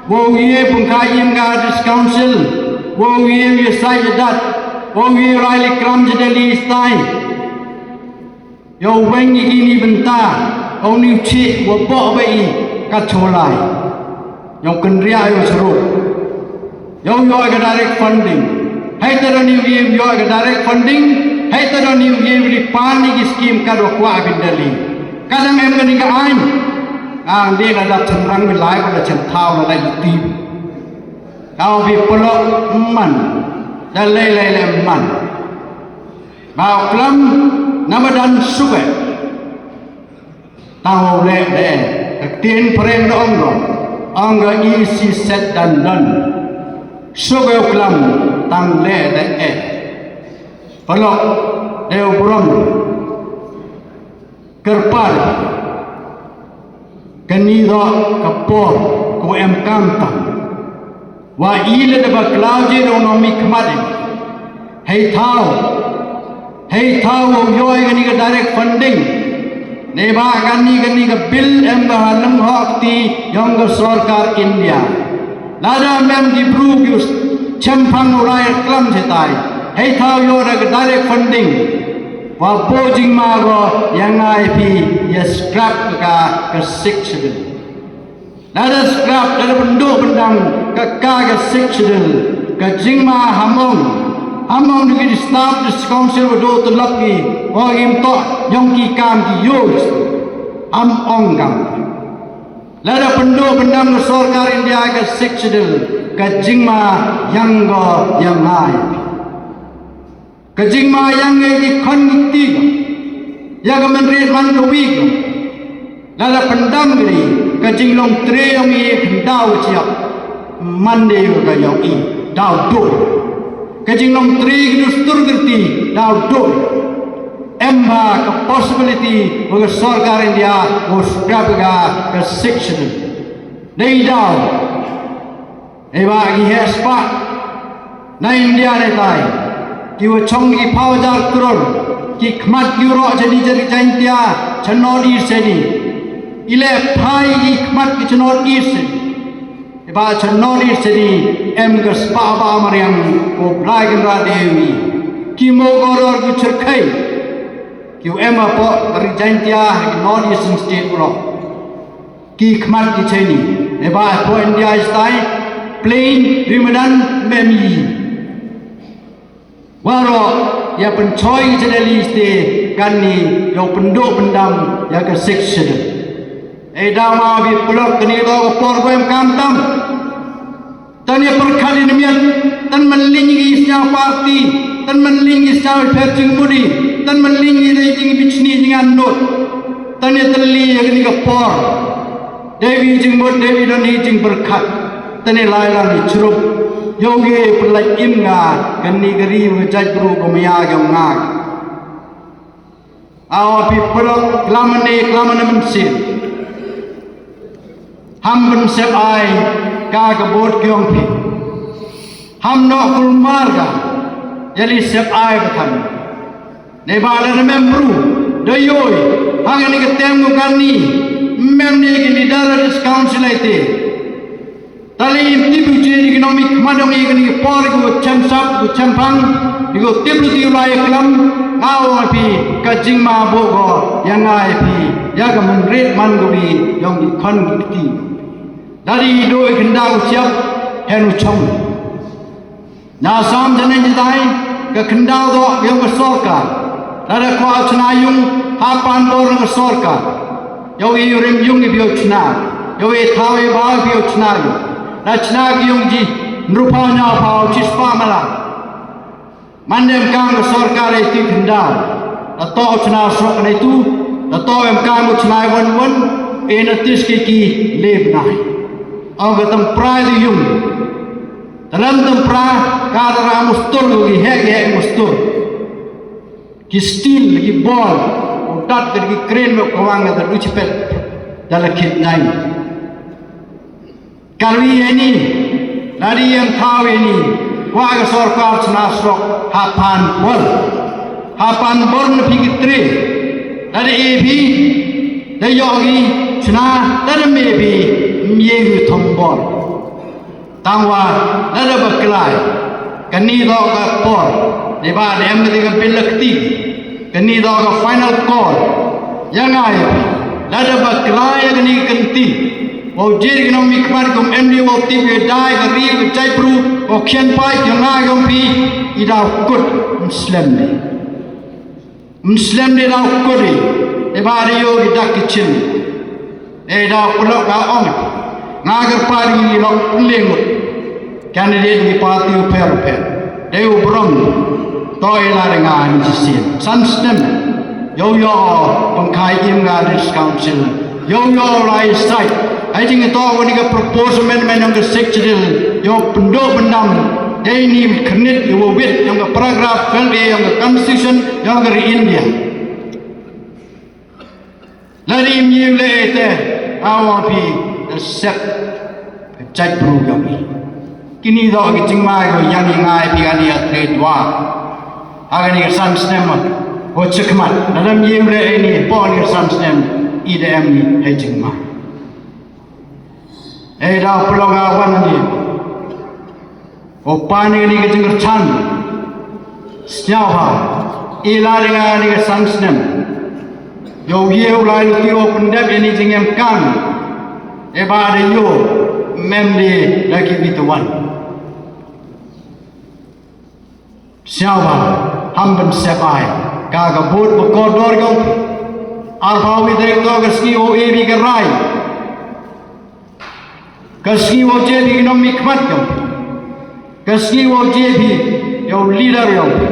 wow ïa pynkhie im ka District Council, wow ïa ïa said ïa dat, wow ïa rai li klam je Delhi stai. Ïoh weng i ini bynta, ong ni u chih wa bok ba i ka cholai. Ïoh kynriah ïoh seru. Ïoh ïoh ka direct funding. Hai ta don ni ïoh ïoh ka direct funding. Hai ta don ni ïoh ri pan ni ki skim ka do kwah bin Delhi. Ka dang em ka ni ka aiñ. Ang dia ka da chen rang bi lai ka da chen thaw la da ïa ti. Kau bi pelok man. Da lei lei lei man. Ba u klam na madan suke. Tang u leh de. Ka ktien phareng da ong ko. Ong ka i si set dan dan. Suke u klam tang leh de eh. Pelok de u burom. Kyrpad. Kani doh ka por ko em kam tam. Wa i lada ba khlaw je dong nongmihkhmat. Hei thaw. Hei thaw wow ïoh kani ka direct funding. Neba kani kani ka bill em ba ha lyngngoh kti yong ka sorkar India. Lada mem ki bru ki u chemphang u rai klam chetai. Hei thaw ïoh da ka direct funding. Wa bo jingma ko ïa ngai phi ïa scrap ka ka Sixth Schedule. Lada scrap lada pynduh pyndam ka ka ka Sixth Schedule. Ka jingma ham ong. Ham ong du ki staff District Council wa duh tylop ki wa kim toh yong ki kam ki yus. Ham ong kam. Lada pynduh pyndam ka sorkar India ka Sixth Schedule ka jingma yang ko yang ngai. Ka jingma yang ngai ki khon ki kti ko. Ya ka mynrit man ka wi ko. Lada pyndam ka ni ka jinglong tre yong i khyndaw chiap. Man de ko ka yong i daw dur. Ka jinglong tre ki dustur kyrti daw dur. Em ba ka possibility wa ka sorkar India wa scrap ka ka Sixth Schedule. Dei daw. Eba ki heh spah na India ne tai ki wa chong ki phaw hajar crore ki khmat ki roh jani jani Jaintia cha North East jani. I leh phai ki khmat ki cha North East jani. Eba cha North East jani em ka spah ba mariang ko Blai Kynrad Dewi ki mo ko ror ki chyrkhei ki u em apo ka ri Jaintia ki North Eastern State u roh. Ki khmat ki cheni. Eba po India istai plain ri madan memi. Waro ya pynchoi ki chadali ste kan ni yo pynduh pyndam ya ka Sixth Schedule. Ei dama bi pelok kani to ko por ko em kam tam. Tang ïa pyrkhat ïa na miet, tang man ling ïa ki sñiaw party, tang man ling ïa ki sñiaw pher jingmut i, tang man ling ïa ki jingbichni jingandot. Tang ïa tylli ïa kani ka por. Dei wi jingmut, dei wi don hi jingpyrkhat. Tang ïa lai lang ïa chrup. Ïoh ïa pynlait im nga, kani ka ri ka jaitbru ka maya ka nga. Aw phi pyrok klam ne klam ne mynsiem. Ham pynsep ai ka ka bot kiong phi. Ham noh kulmar ka ïa li sep ai ba than. Ne ba la mem bru da yoi ha kane ka tem ko kani mem ne ki leader of this council ai te. Tali im tip u je ni ki nongmihkhmat jong i kani ki por ko chemsap ko chempang i ko tip lu ti u lai klam nga ong phi ka jingma bo ko ïa nga ïa phi ïa ka mynrit man ko bi jong ki khon ki kti. Dari do i khyndaw u siap hen u chong. Na sam jane jidai ka khyndaw do yong ka sorkar. Lada kwah chna yung ha pan bor ka sorkar. Yow i rim yung i biyo chna. Yow i thaw i ba biyo chna yung. Na chna ki yung ji nrupaw nyaw paw chispah mala. Mandem kang ka sorkar i ti khyndaw. Da to chna sok ne tu. Da to em kang chna wan wan. E na tis ki ki le bnai. Ong ka tam prai di yung. Dalam tempra ka dara mustur ki hek hek mustur. Ki steel ki ball. Udat ki crane me kawang da du chipet. Dala kit nai. Kalwi yani. Lada ïeng thaw ïa ini, kwah ka sorkar shna surok ha Panbor. Ha Panbor na phi ki tre. Lada ïa phi, da ïoh ki shna, lada me phi, ym ïa ki thombor. Tangwa, lada ba klai, kani da ka por, ne ba da em ka dei ka bil lakti. Kani da ka final call. Ïa nga ïa phi. Lada ba klai ïa kani ka kynti. Wow jied ki nongmihkhmat kum M D wow tip ïa dai ka ri ka jaitbru wow khian paid ïa nga ïa phi. I daw kut ym slem de. Ym slem de daw kut i. I ba da ïoh i dak ki chin. Dei da u lok ka ong. Nga kyrpad ïa ngi lok pynlyngngut. Candidate ngi party u pher u pher. Dei u burom. To i la de nga ni shisien. San snem. Ïoh ïoh pynkhai im nga district council. Ïoh ïoh lai site. Ai jingïatoh wa ni ka proposed amendment yong ka Sixth Schedule. Ïoh pynduh pyndam. Dei ni khyndiat ïoh wit yong ka paragraph twelve A yong ka constitution yong ka ri India. Lada ym ïoh leh te, nga wan phi, da sep, ka jaitbru ka phi. Kini da ki jingma ko ïa ngi ngai phi kani ha Tre Dwar. Ha kani ka san snem, ko chikmat, lada ym ïoh leh ini, po ni ka san snem, i da em ni, hei jingma. Hei da pynlong nga wan ni. O pa ni ni ka jingkyrchan. Sñiaw ha. I la ri nga ni ka san snem. Yow ye u lai luti o pyndep ya ni jingem kam. E ba de yo. Mem de da ki bit wan. Sñiaw ha. Ham ban sepai. Ka ka bud ba kordor yong. Arphaw wi dek to ka sngi o e bi ka rai. Ka sngi wow je phi ki nongmihkhmat yong phi. Ka sngi wow je phi yow leader yong phi.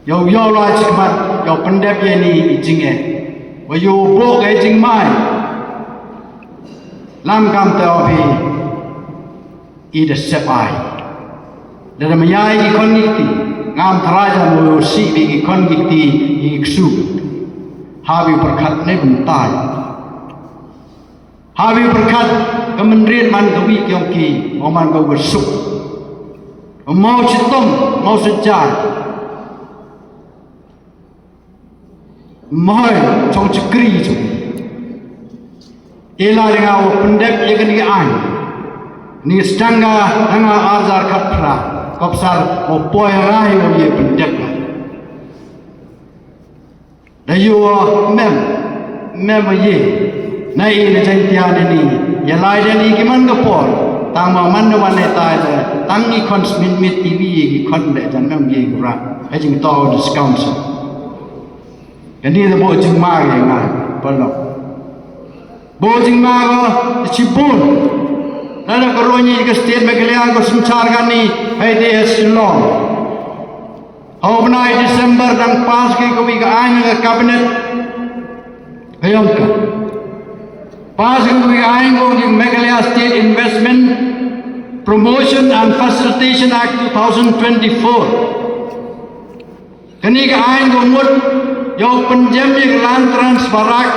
Yow yow la chikhmat yow pyndep ya ni i jingeh. Wa yow bok ya jingmai. Lam kam te o phi i da sepai. Da da mayai i kon ngikti. Ngam tharaja mo yow si bi i kon ngikti i ksu. Habi pyrkhat ne bentai. Hawi pyrkhat ka mynried man ka wi kyong ki, mo man ka wi suk. Mo chitom, mo sejai. Mo chong chikri chong. Ila ringa wo pyndep ye kani ain. Ni stanga anga arjar khat phra. Kopsar mo poi rai wo ye pyndep. Da yo mem, mem ye. Na i na Jaintia ne ni. Ya lai da ni ki man ka por. Tang ma man da wan ne tai da. Tang ni kon smit mit i wi ye ki kon da jan mem ye gura. Ha jing to discount. Ka ni da bo jing ma ye nga. Palo. Bo jing ma ko chibun. Na da ko roni ka state Meghalaya ko sumchar ka ni. Hai de Shillong. Ha u bnai December dang pass ki kawi ka aiñ ka cabinet. Ka yong ka. Pass ki kawi ka aiñ ko ki Meghalaya State Investment Promotion and Facilitation Act two thousand twenty-four. Kani ka aiñ ko mut yow pynjem ya ka Land Trust Barak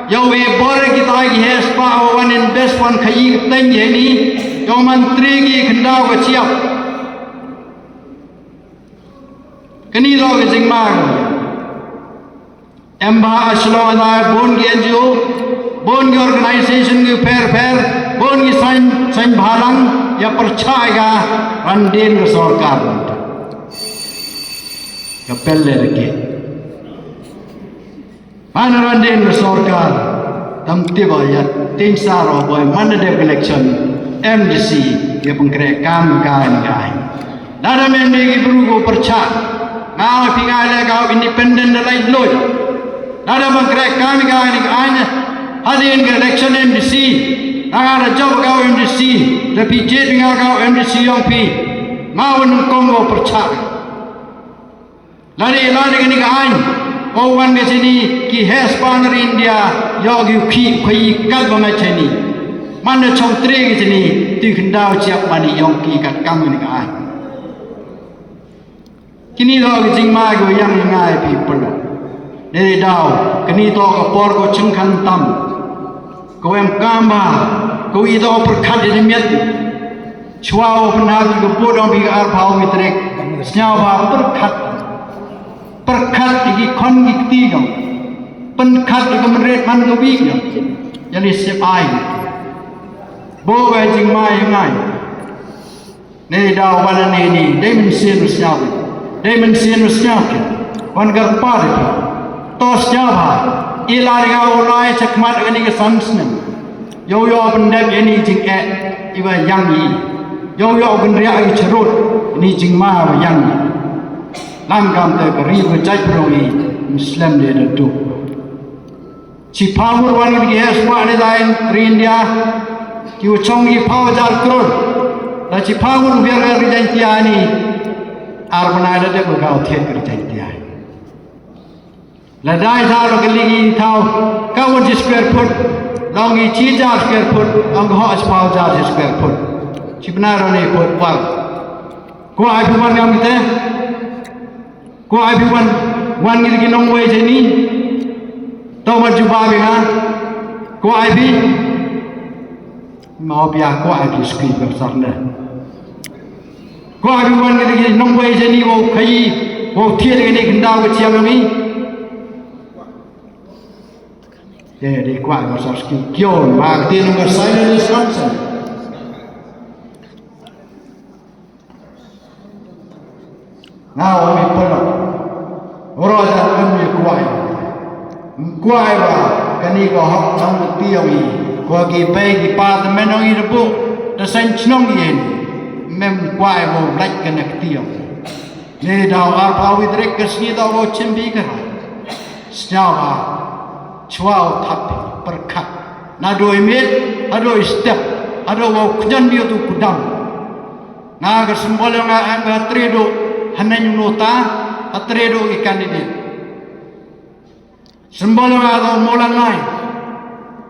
yow e bor ki tai ki hespa o wan invest wan khayi ka teng ye ni yow man tri ki khndaw ka chiap. Kani lo ka jingma. Em ba a shlong da bun ki N G O, bun ki organization ki pher pher, bun ki sain sain bhalang ya pyrchah ga randin ka sorkar. Ka pelle reke. Mana randin ka sorkar tam tiba ya tin saro boy mana de election M D C ya pengkre kam ka ni ai. Lada mem de ki bru ko pyrchah. Nga phi nga le ka independent da lai loi. Lada pengkre kam ka ni ai. Hadin ka election M D C. Nga da job ka M D C. Da phi je nga ka M D C yong phi. Nga wan kong ko pyrchah. Lada i lada kani ka aiñ. O wan ka sini ki hespa na India. Yo ki ki ki kat ba ma chani. Mana chong tre ka sini. Ti khndaw chiap mani yong ki kat kam kani ka aiñ. Kini lo ka jingma ko yang ngai pi pelo. Dei daw kani to ka por ko chengkhan tam. Ko em kamba ko i to pyrkhat di miet. Shuwa u pynhap ïa ka vote jong phi ka arphew wi tarik, sngewbha pyrkhat, pyrkhat ïa ki khon ki kti jong, pyrkhat ïa ka mynried man ka wi jong, ïa lei sep ai. Bun ka jingma ïa ngi. Ngi daw ban ne ni, dei mynsiem sngewbha, dei mynsiem sngewbha. Wan kyrpad ïa phi, to sngewbha, i la ïa u lai cha khmat kane ka san snem. Ïoh ïoh pyndep ïa ni jingeh iba ïang i. Ïoh ïoh kynriah i charut ni jingma ba ïang i. Lam kam te ka ri ba jait prong i, ym slem de da duk. Chiphaw ngur wan ki heh spah ne dai ri India. Ki u chong ki phaw hajar kror. Da chiphaw ngur biang ri Jaintia ni. Ar bnai da dep ka u thied ka ri Jaintia. La dai thaw la ka ligi thaw ka wan chi square foot, long i chi jar square foot, ong ka hok chi paw jar chi square foot. Chi bnai ro ne foot war. Ko ai phi wan ngam te? Ko ai phi wan, wan ngi ki nongwei jeni? Tau wan jubab ïa nga. Ko ai phi? Mo pia ko ai phi skri ber sarne. Ko ai phi wan ngi ki nongwei jeni, wo khayi, wo thied ngi ki ndaw ka chiam ngi. Ye, di kwah ko sar ski kio, ma kti nung ka silent is consent. Nga wa mi polo. Ro ja ngam mi kwah. Kwah wa kani ko hok nang kti yong i. Ko ki bai ki pa te menong i rebu. Te sen chnong i en. Mem kwah wa blak kani kti yong i. Ni daw arphew wi tarik ka sngi daw wow chim bha ka rai. Sngewbha, shuwa u thap pyrkhat. Naduh i miet haduh i step, haduh wow khñiot bha u kudam. Nga ka symbol yong nga em ka ha tre duh hynñiew nota, ha tre duh i candidate. Symbol yong nga ka u Mawlana.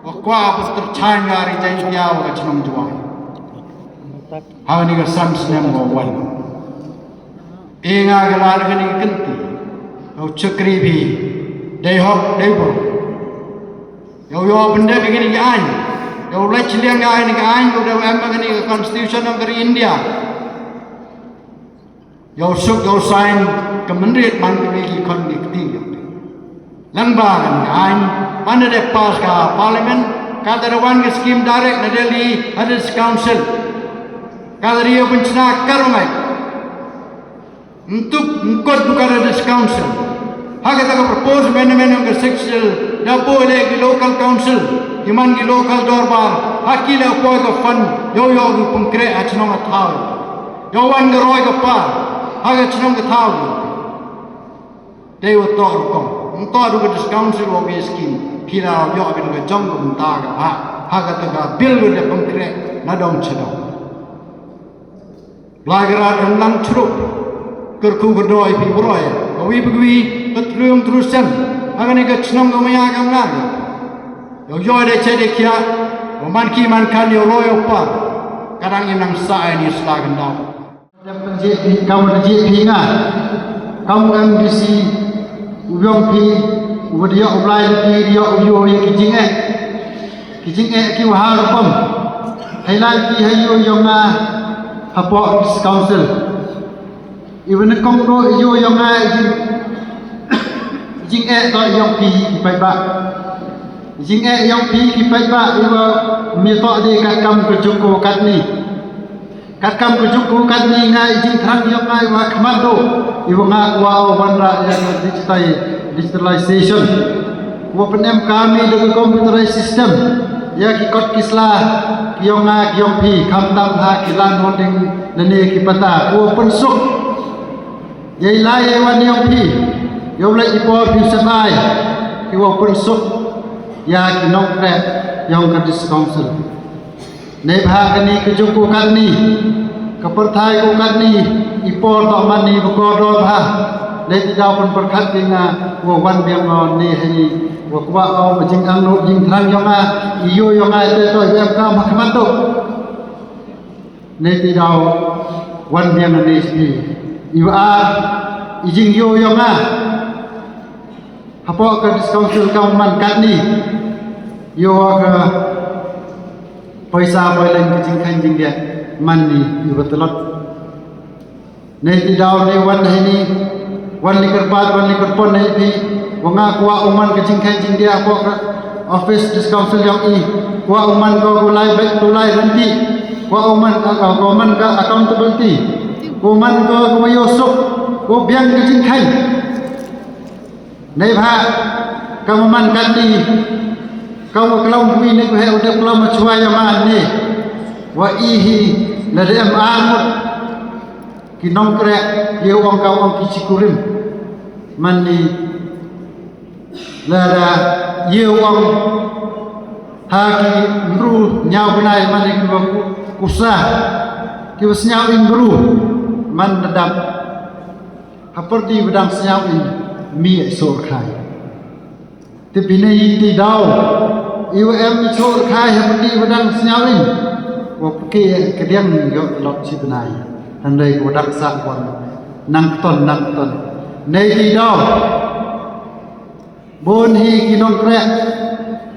Wa kwah pyntrei nga ri Jaintia wa ka chnong Jowai. Ha kani ka san snem wa wan. E nga ka lad kani ka kynti. Yow chakri phi. Dei hok dei bor. Yow yow pyndep kani ka aiñ. Yow leit chiliang kani ka aiñ, yow dei em kani ka constitution yong ka ri India. Yow suk yow sign ka mynrit man ka ri ki khon ki kti. Lang ba kan ka aiñ, man da dep pass ka parliament, ka da wan ka scheme direct na Delhi ha District Council. Ka da ri yow pynchna ka rong ai. Ntuk ngkot du ka da District Council. Ha ka da ka proposed amendment yong ka sixth schedule, da poi le ki local council, ki man ki local dorbar, ha ki la poi ka fund, yow yow ki pynkreh ha chnong ha thaw. Yow wan ka roi ka par ha ka chnong ka thaw. Dei wa toh rukom. Nto du ka District Council wa bi scheme. Phi la yoh bi ka jong ka mynta ka ha. Ha ka ta ka bill wa da pynkreh na dong cha dong. Blai ka rat em lang chrup. Kyrkhu ka doi phi broi. Ka wi phi wi ka trung trusem. Ha kani ka chnong ka maya ka ngar. Yow yoh de che de kia. Wa man ki man kan yow roi yow par. Ka dang im nang sa ai ni sla ka ndaw. Kam pynjih phi, kam pynjih phi nga. Kam u M D C u yong phi, u ba diok u blai phi, diok u yoh ïa ki jingeh. Ki jingeh ki wa ha rukom. Hai lai phi ha ïoh yong nga hapoh District Council. I wa nyngkong do ïoh yong nga i jing, i jingeh to yong phi ki paidbah. I jingeh yong phi ki paidbah i wa mi to de kat kam ka juk ko kat ni. Katkam ka juk ko katni nga i jingthrang yong nga i wa khmat do i wa nga kwah o wanrah ïa ka digitai-, digitalization. Wa pynem kami da ka computerized system ïa ki kot ki sla ki yong nga ki yong phi khamtam ha ki land holding lane ki pata. Wa pynsuk ïa i lai i wan yong phi ïa u leit i por phi u sem ai ki wa pynsuk ïa ki nongkreh yong ka district council. Neibhah kani ka juk ko katni, ka pyrthai ko katni, i por toh mani ba kordor bha. Lei ti daw pynpyrkhat ki nga wa wan biang o ne hani wa kwah o ba jingangnud jingthrang yong nga, i ïoh yong nga te toh i em kam ha khmat duk. Lei ti daw wan biang ne sni i wa ar i jingïoh yong nga. Hapoh ka district council ka man katni ïoh ka paisa poi leng ka jingkhang jingdiat. man ni iwa tlot. Nei ti daw nei wan hei ni, wan li kyrpad, wan li kyrpon hei phi, wa nga kwah u man ka jingkheiñ jingdiah hapoh ka office District Council yong i, kwah u man ko ko lai bek ko lai renti, kwah u man ka, ko man ka accountability, ko man ko ko wa yoh suk, ko biang ka jingkheiñ. Neibhah ka wa man katni, ka wa klam wi ne ko he u dep klam chwa ya ma ne. Wa i hi la de em ar mut ki nongkrek ye ong ka ong ki chikurim. Man ni la da ye ong ha ki mru nyaw bnai man ni ki wa ku- kusa ki wa snyaw in mru man da dap. Ha pyrdi wa dang snyaw in mi e sor khai. Te pine i ti daw i wa em i sor khai ha pyrdi wa dang snyaw in. Wa pke ka diang yo lok chi bnai. Hynrei wa dang sa wan nang ton nang ton. Nei ti daw. Bun hi ki nongkrek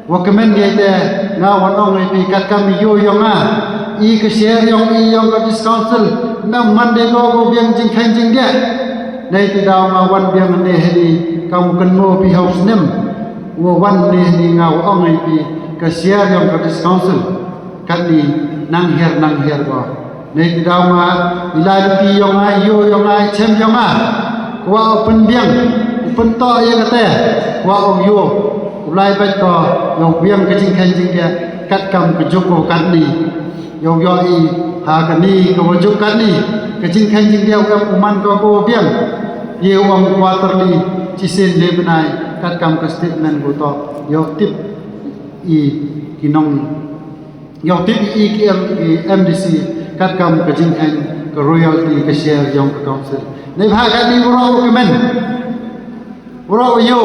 wa kmen ngi te nga wan ong ngi pi kat kam yo yong nga i ka share yong i yong ka District Council nang man de ko ko biang jingkheiñ jingdiah. Nei ti daw nga wan biang ne heni kam kan mo pi haus nem wa wan ne heni nga wa ong ngi pi ka share yong ka District Council. Katni nang her nang her ko. Nei ti daw nga i lai ti yong nga yo yong nga chem yong nga. Kwah u pynbiang u pyntoh ya kate kwah u yo u lai bek ko yo biang ka jingkheiñ jingdiah kat kam ka juk ko katni. Yo yo i ha kani ka wa juk katni ka jingkheiñ jingdiah u man ko ko biang. Ye u ong quarterly chi sien le bnai kat kam ka statement ko to yo tip i ki nong Yow tip i ki M- i M D C kat kam ka jingkheiñ ka royalty ka share yong ka council. Nei bha ka ni wro ka men wro yo.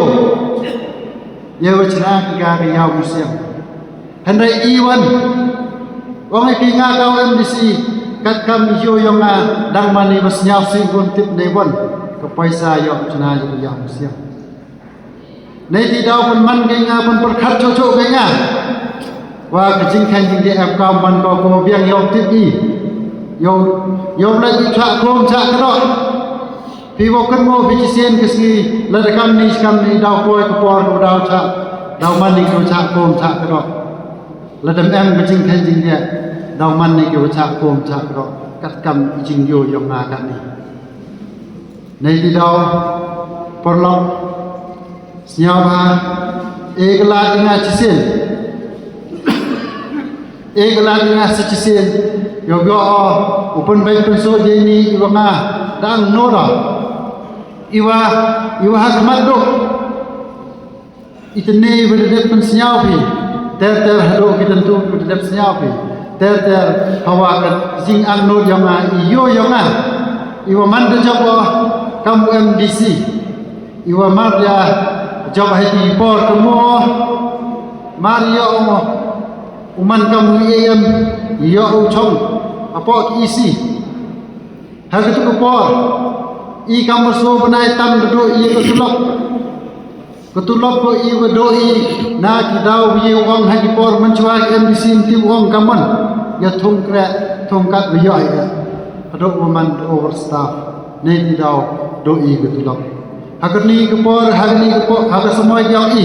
Ye wa chna ki ka ka yaw musiang. Hynrei i wan ong i ki nga ka M D C kat kam yo yong nga dang mani ba sñiaw si gun tip nei wan ka paisa yow chna yow yaw musiang. Nei ti daw pynman kei nga pynpyrkhat choh choh kei nga. Wa ka jingkheiñ jingdiah em kam man ko ko biang yow tip i. Yow yow leit i chah kum chah kdok. Phi wa kynmo phi chisien ka sngi lada kam ni kam ni daw poi ka por ko daw chah daw man ni ko chah kum chah kdok. Lada em ka jingkheiñ jingdiah daw man ni ko chah kum chah kdok kat kam i jingyo yong nga kat ni. Nei ti daw paralok sñiaw bha e ka lad i nga chisien. E ka lad i nga sa chisien yow yoh o u pynbeit pynsut ye ni i wa nga dang nora i wa i wa ha khmat duk. Itni ba da dep pynsñiaw phi ter ter haduh ki tyntu ba da dep sñiaw phi ter ter hawa ka jingangnud yong nga i yo yong nga i wa man da jop o kam u M D C i wa mar ya jop ha i por ka mo mar yo o u man kam u E M yo u chong hapoh ki E C ha ka tu ka por i kam so bnai tam da do i ka tulop. Ka tulop ko i wa do i na ki daw wi wang ha ki por man chwa ki M D C ti wang ka man ya thung kre thung kat wi ya ya. Ado wa man overstaff nei ti daw do i ka tulop. Ha ka ni ka por ha ka ni ka por ha ka samoi ya i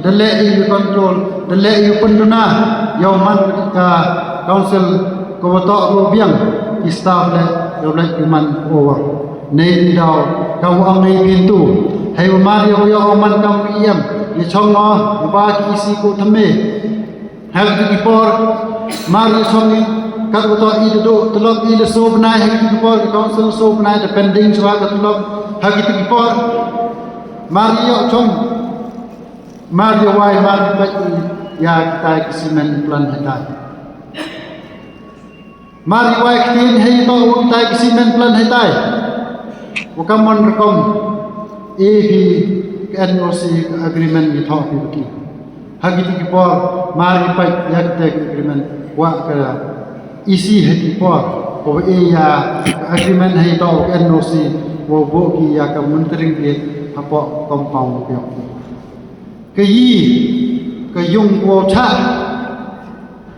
da le i ka control da le i punduna ya man ka council ko wa to ko biang ki staff le ya le ki man over. Nei ti daw ka wa ong nei pintu hei wa mar ya wa ya ong man kam wi em ya chong no ya ba ki isi ko tame. Ha ki ti ki por mar ya chong ni ka wa to i do tulop i le so bnai ha ki ti ki por ka council so bnai da pending chwa ka tulop ha ki ti ki por mar ya chong mar ya wai mar ya kita ki cement plant ha tai. Mar i wai ktien hei to u tai ki cement plant hei tai. Wa ka mon rukom e phi ka N O C ka agreement ni tho phi ki ha ki ti ki por mar i pai ya ka te agreement wa ka E C hei ti por ko e ya ka agreement hei to ka N O C wa bo ki ya ka monitoring ki ha po compound ki. Ka yi ka yung ko cha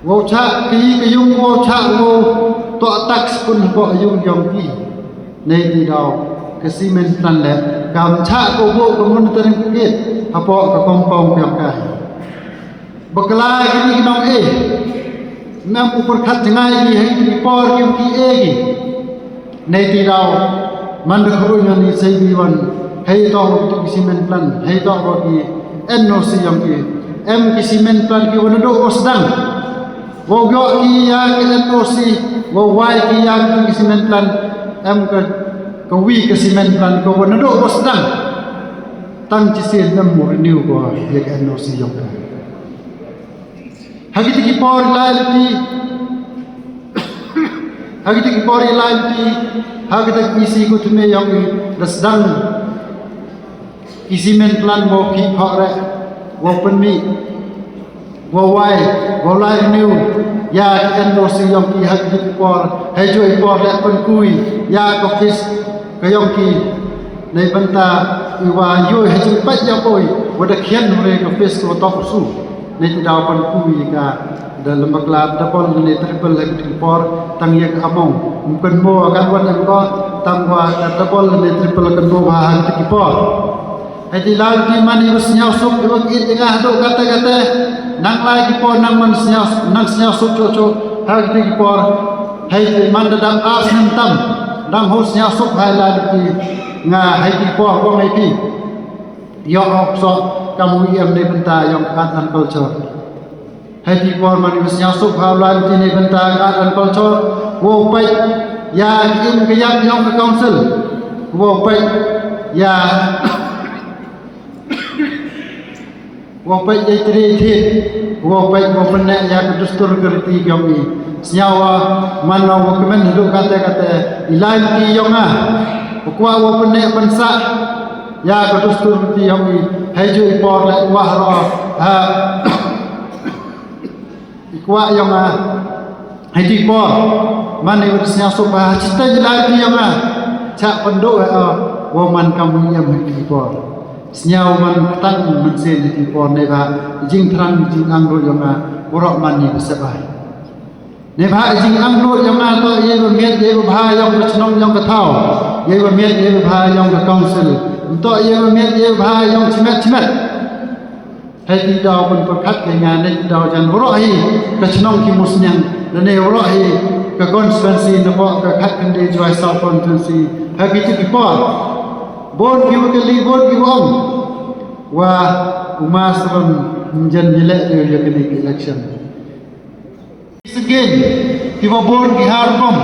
Wow chah ki ka yung wow chah wow Toh tax pun hapoh ïung ïong ki. Nei ti daw ka cement plant leh kam chah ko bo ka monitoring kit hapoh ka compound ïong ka. Bakla kini ki nong eh. Nam u pyrkhat jngai ki hei ki por ki ki eh ki. Nei ti daw man da khruh ngan ni sei bi wan hei toh ki cement plant hei toh ki N O C ïong ki. Em ki cement plant ki wan do ko sdang. Wow ïoh ki ïa ki N O C, wow wai ki ïa ki cement plant, em ka ka wi ka cement plant ko wan do ko sdang. Tang chi sien nam mu renew ko ïa ki N O C ïong ka. Ha kiti ki por lai liti. Ha kiti ki por lai liti. Ha kiti ki isi ko tme ïong ki da sdang. Ki cement plant mo ki phak reh. Wow pynmih. Wow wai, wow lai renew. Ïa ki N O C ïong ki ha ki por. Hei joi por leh pynkui. Ïa ka office ka ïong ki. Nei bynta i wa ïoi hei jingpait ïa poi. Wa da khian hore ka office ko tok su. Nei ti daw pynkui ka da lembak la double ne triple ha ki por tang ïa ka among. Mungkin mo akan wan em ko tang wa ka double ne triple kan mo ba ha ki por. Hei ti lai ti man i wa sñiaw suk i wa ki it i nga haduh kate kate. Nang lai ki por nang man sñiaw nang sñiaw suk cho cho ha ki ti ki por. Hei ti man da dang ar snem tam dang ho sñiaw suk hai lai ti nga hei ti por kong hei ti. Ïoh ok so kam wi em ne bynta ïong art and culture. Hei ti por man i wa sñiaw suk ha lai ti ne bynta art and culture. Wow peit ïa ki im ka ïap ïong ka council. Wow peit ïa Wa peit ïa i tre i thied, wa peit wa pyneh ïa ka dustur ka riti ka jong i. Sñiaw wa man wa kmen haduh kate kate i lai ki jong nga. Wa kwah wa pyneh pynsah ïa ka dustur ka riti jong i. Hei ju i por leh kwah ro ha. I kwah ïong nga. Hei ti por man i wat sñiaw suk ba ha chitei jylla i ïong nga. Chah pynduh ha o wa man kam ïam hei ti por. Sñiaw man ktang man sien hei ti por nei ba i jingthrang i jingangnud ïong nga. Waroh man i ba sebai. Nei ba i jingangnud ïong nga to ïa ba miet ïa ba bha ïong ka chnong ïong ka thaw. Ïa ba miet ïa ba bha ïong ka council. To ïa ba miet ïa ba bha ïong chimet chimet. Hei ti daw ban pyrkhat ka nga ne ti daw jan waroh hi ka chnong ki musniang ne ne waroh hi ka constituency ne ko ka khat kan de jwai South constituency ha ki ti ki por. Bon ki wa ka li bon ki wa ong wa u mas ron jan ni le de ya ka ni election. Sngewbha kiba bun ki har bom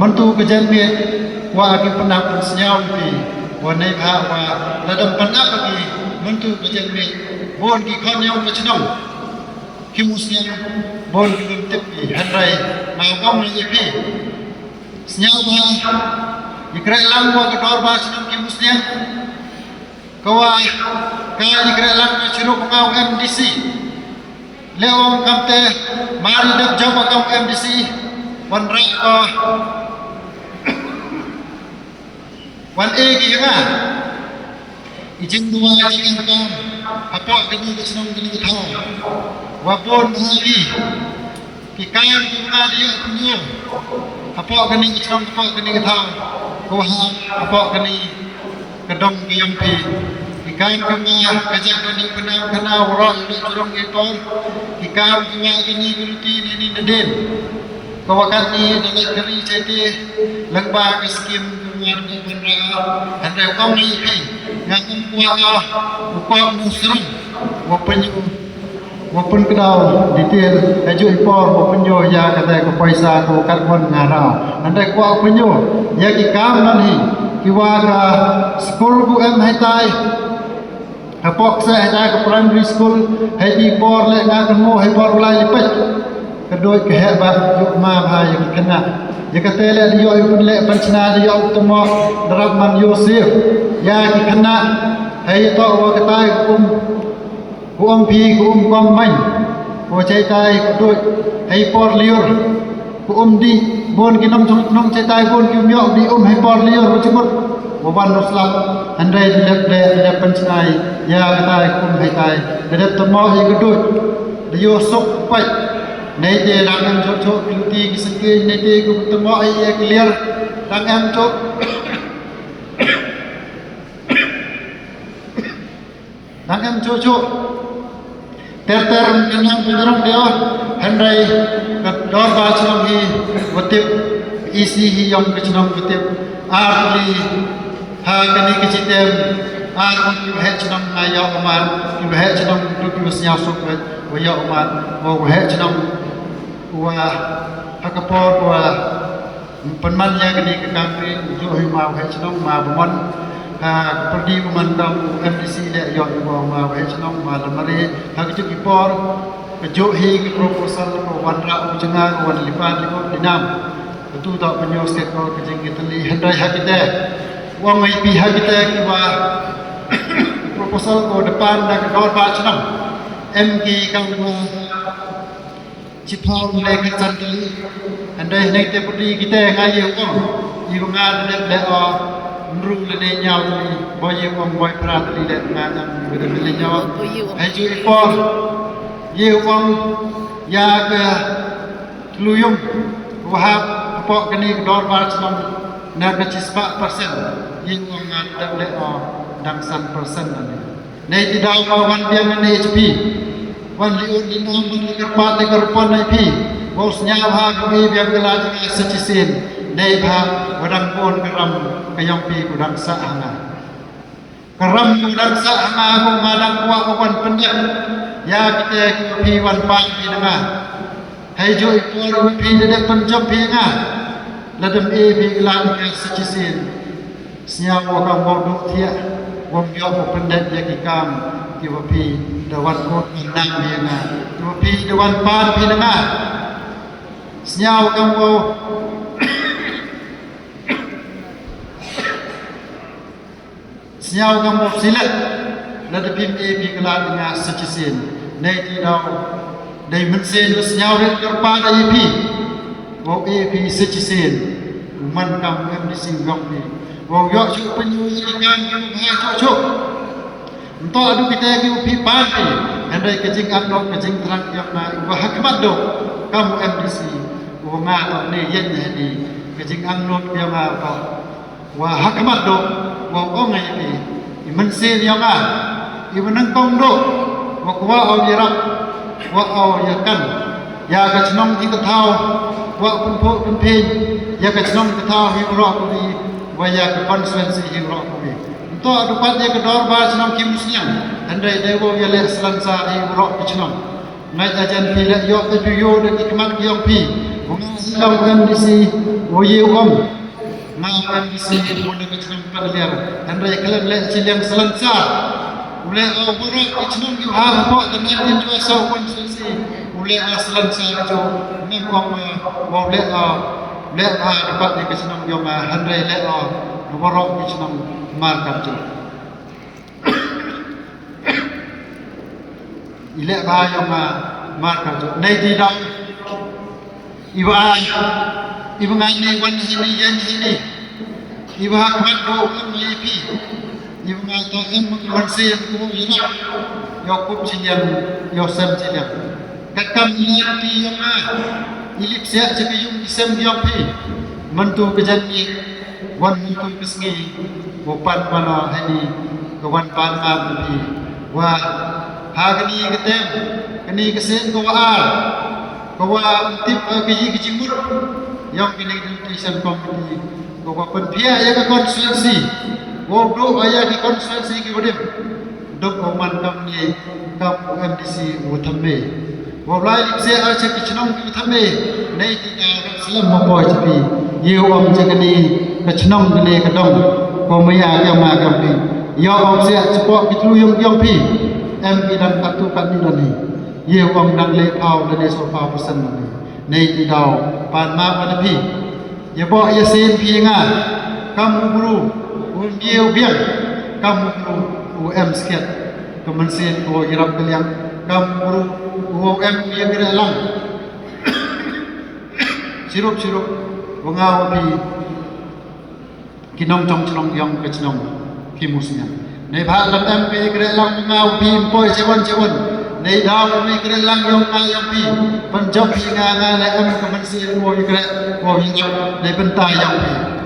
mynta ka jingmih wa ki pynap pynsñiaw ki wa nei ha wa la dang pynap ki mynta ka jingmih bun ki khon ïong ka chnong ki musniang bun ki bym tip ki hynrei ma bom ni ki sñiaw ba ki kreh lang wa ka dor ba chnong ki musniang. Ka wa ka i kreh lang ka chiruk ka u M D C. Le ong kam te mari dep jam ka u M D C. Wan ra ka wan e ki nga. I jing dua i jing ka hapoh ka ni ka chnong ka ni ka thaw. Wa bon ha ki. Ki kam ki ma di ïa pynïoh hapoh kani ki chnong hapoh kani ka thaw. Ko ha hapoh kani ka dong ka ïong phi. Ki kam ki ma ka jak kani ka nam ka na waroh ïa la jurong ïa ton. Ki kam ki ma kani ki ruti ni ni nadin. Ka wa kani da lek kari chai ti lang ba ka skim ki ma da pynra. Hynrei ong ni phi nga kum kwa u kong musrum wa pynïoh. Wa pynkdaw detail ha ju i por wa pynïoh ïa kata ka paisa ka wa kat wan nga raw. Hynrei kwah pynïoh ïa ki kam nan hi ki wa ka skul ku em haitai. Hapoh kseh haitai ka primary school hei ti por leh nga kynmaw hei por u lai lipet. Ka doi ka heh ba juk ma bha ïa ki khynnah. Ïa kata leh da ïoh ïa u pynleh pynchna da ïoh u tymok da rap man Joseph ïa ki khynnah. Hei toh wa katai kum Ku ong phi ku um kong main. Ku chaitai ku duh hei por liur. Ku um di bun ki nong chung nong chaitai bun ki um yok di um hei por liur ku chukut. Ku wan ruslap hynrei di lep de di lep pynchai. Ïa katai ku um hei tai di lep temo hi ku duh. Di yu suk pait. Nei te dang em jok jok ki luti ki sengki, nei te ku temo ai e clear dang em jok. Dang em jok jok. Ter ter kan nang pynrong deo. Hynrei ka dorbar chnong hi wa tip, E C hi yong ka chnong wa tip. Ar li ha kani ka jitem. Ar ki waheh chnong nga yoh umar, ki waheh chnong ki sniaw suk wet wa yoh umar, wa waheh chnong wa ha ka por wa pynman ïa kani ka kam ri, u juh hi ma waheh chnong ma bamon. Ha ka pyrdi bamon kam u M D C le ïoh ïa ma waheh chnong ma lamare. Ha ka juh ki por ka juh hi ka proposal ka wan ra u jnga ka wan lipan li ko dinam. Ka tu ta ka news ka ko ka jing ki tali hynrei ha kite. Wang ai pi ha kite ki wa proposal ko depan da ka dorbar chnong. Em ki kam wa Chiphaw le ka chan tali. Hynrei hynrei te pudi kita nga ye ong. I nga de le o. Mru le ne nyaw tali. Boy ye ong boy pra tali le nga ngam de le nyaw. Hai ju i por. Ye ong ya ka tluyum. Wahap pok kani ka dorbar chnong. Na ka chispa persen. Ye ong nga de le o. Dang san persen tali. Nei ti daw ma wan biang ne H P. Wan li ut li nam wan li kyrpad li kyrpon nei phi. Wow sñiaw ha ka wi biang ka la jngai sa chisien. Nei pha wa dang bun ka ram ka yong phi ku dang sah ha nga. Ka ram ku dang sah ha nga ku nga dang kwah wa wan pyndep. Ya kite ku phi wan pan phi na nga. Hei ju i por u phi da dep pynjop phi nga. La dem e phi la nga sa chisien. Sñiaw wa kam wow duh thiah. Wam yoh wa pyndet ya ki kam. Ki wa phi da wan kut nang phi nga. Ki wa phi da wan pan phi na nga. Sñiaw kam wow Sñiaw kam wow silet. La da phim e phi kala nga sa chisien. Nei ti daw. Nei mynsien wa sñiaw rit kyrpad da e phi. Wow e phi sa chisien. U man kam M D C u yong phi. Wow yoh shu pynyu yi ki kam ki u bha shu shu. Nto adu kita ki u phi pan phi. Hynrei ka jingangnud ka jingthrang yong na u bha khmat do. Kam u M D C. U nga to ne yen ne ni. Ka jingangnud yong na to. Wa ha khmat do, wa ong ai phi, i mynsiem yong nga, i wa nyngkong do, wa kwah o ïarap, wa o ïakan, ïa ka chnong hi ka thaw, wa pynphuh pynphieng, ïa ka chnong ka thaw hi waroh kawi, wa ïa ka constituency hi waroh kawi. Nto adu pat ïa ka dorbar chnong Khimusniang, hynrei dei wa ïa leh slan sa hi waroh ka chnong. Ngai ajan phi leh ïoh ka ju ïoh da ki khmat ki yong phi, wa nga hi long M D C, wa ïa u ong. Nga u M D C u na ka chnong Panaliar. Hynrei khlem leh chiliang slan sa. U leh o waroh ki chnong yu ha hapoh ka nineteen twenty-seven constituency. U leh o slan sa ka ju. Ngam ong ma wa u leh o. Leh ha dapat ïa ka chnong yong nga. Hynrei leh o waroh ki chnong markar ju. I leh bha yong nga markar ju. Nei ti daw. I wa ai. I wa ngai ni wan hi ni yan hi ni. I wa ha khmat ko wan ni phi. I wa ngai to em wan se ko i na. Yo kup chi liang, yo sem chi liang. Ka kam ni ti yong nga. I lip sia chi ka yung i sem yong phi. Mantu ka jan ni. Wan mantu ka sngi. Wa pan mana hani. Ka wan pan ma phi. Wa ha kani ka tem. Kani ka sen ko wa ar. Ka wa tip ka yi ka jingmut. Yong kani ka decision committee. Ko ka pynphiah ïa ka constituency. Wow duh ïa ka constituency ki wadim. Duh wow man kam ni kam u M D C u thamme. Wow lai lip se ar cha ki chnong ki thamme. Nei ti ka rat slem ma poi cha ki. Ïa u am cha kani ka chnong kani ka dong. Ko maya ka ma kam ki. Ïa u am se cha pok ki tlu yong yong phi. Em ki dang katu kat ni dang ni. Ïa u am dang le pau dang le so pau persen dang ni. Nei ti daw pan ma pa da phi. Ïa boh ïa sien phi nga kam u bru u ngi u biang kam u bru u em skiat. Ka mynsiem ko ïarap ka liang kam u bru u em ïa ka lang. Chirup chirup wa nga wa phi. Ki nongchong chnong yong ka chnong Khimusniang. Nei bha lam em ka ïa ka lang wa nga wa phi mpoi chewon chewon. Dei daw ba me kren lang ïong nga ïong phi. Pynjop phi nga nga la em ka mynsiem ko ïa kren ko ïa nga dei bynta ïong phi.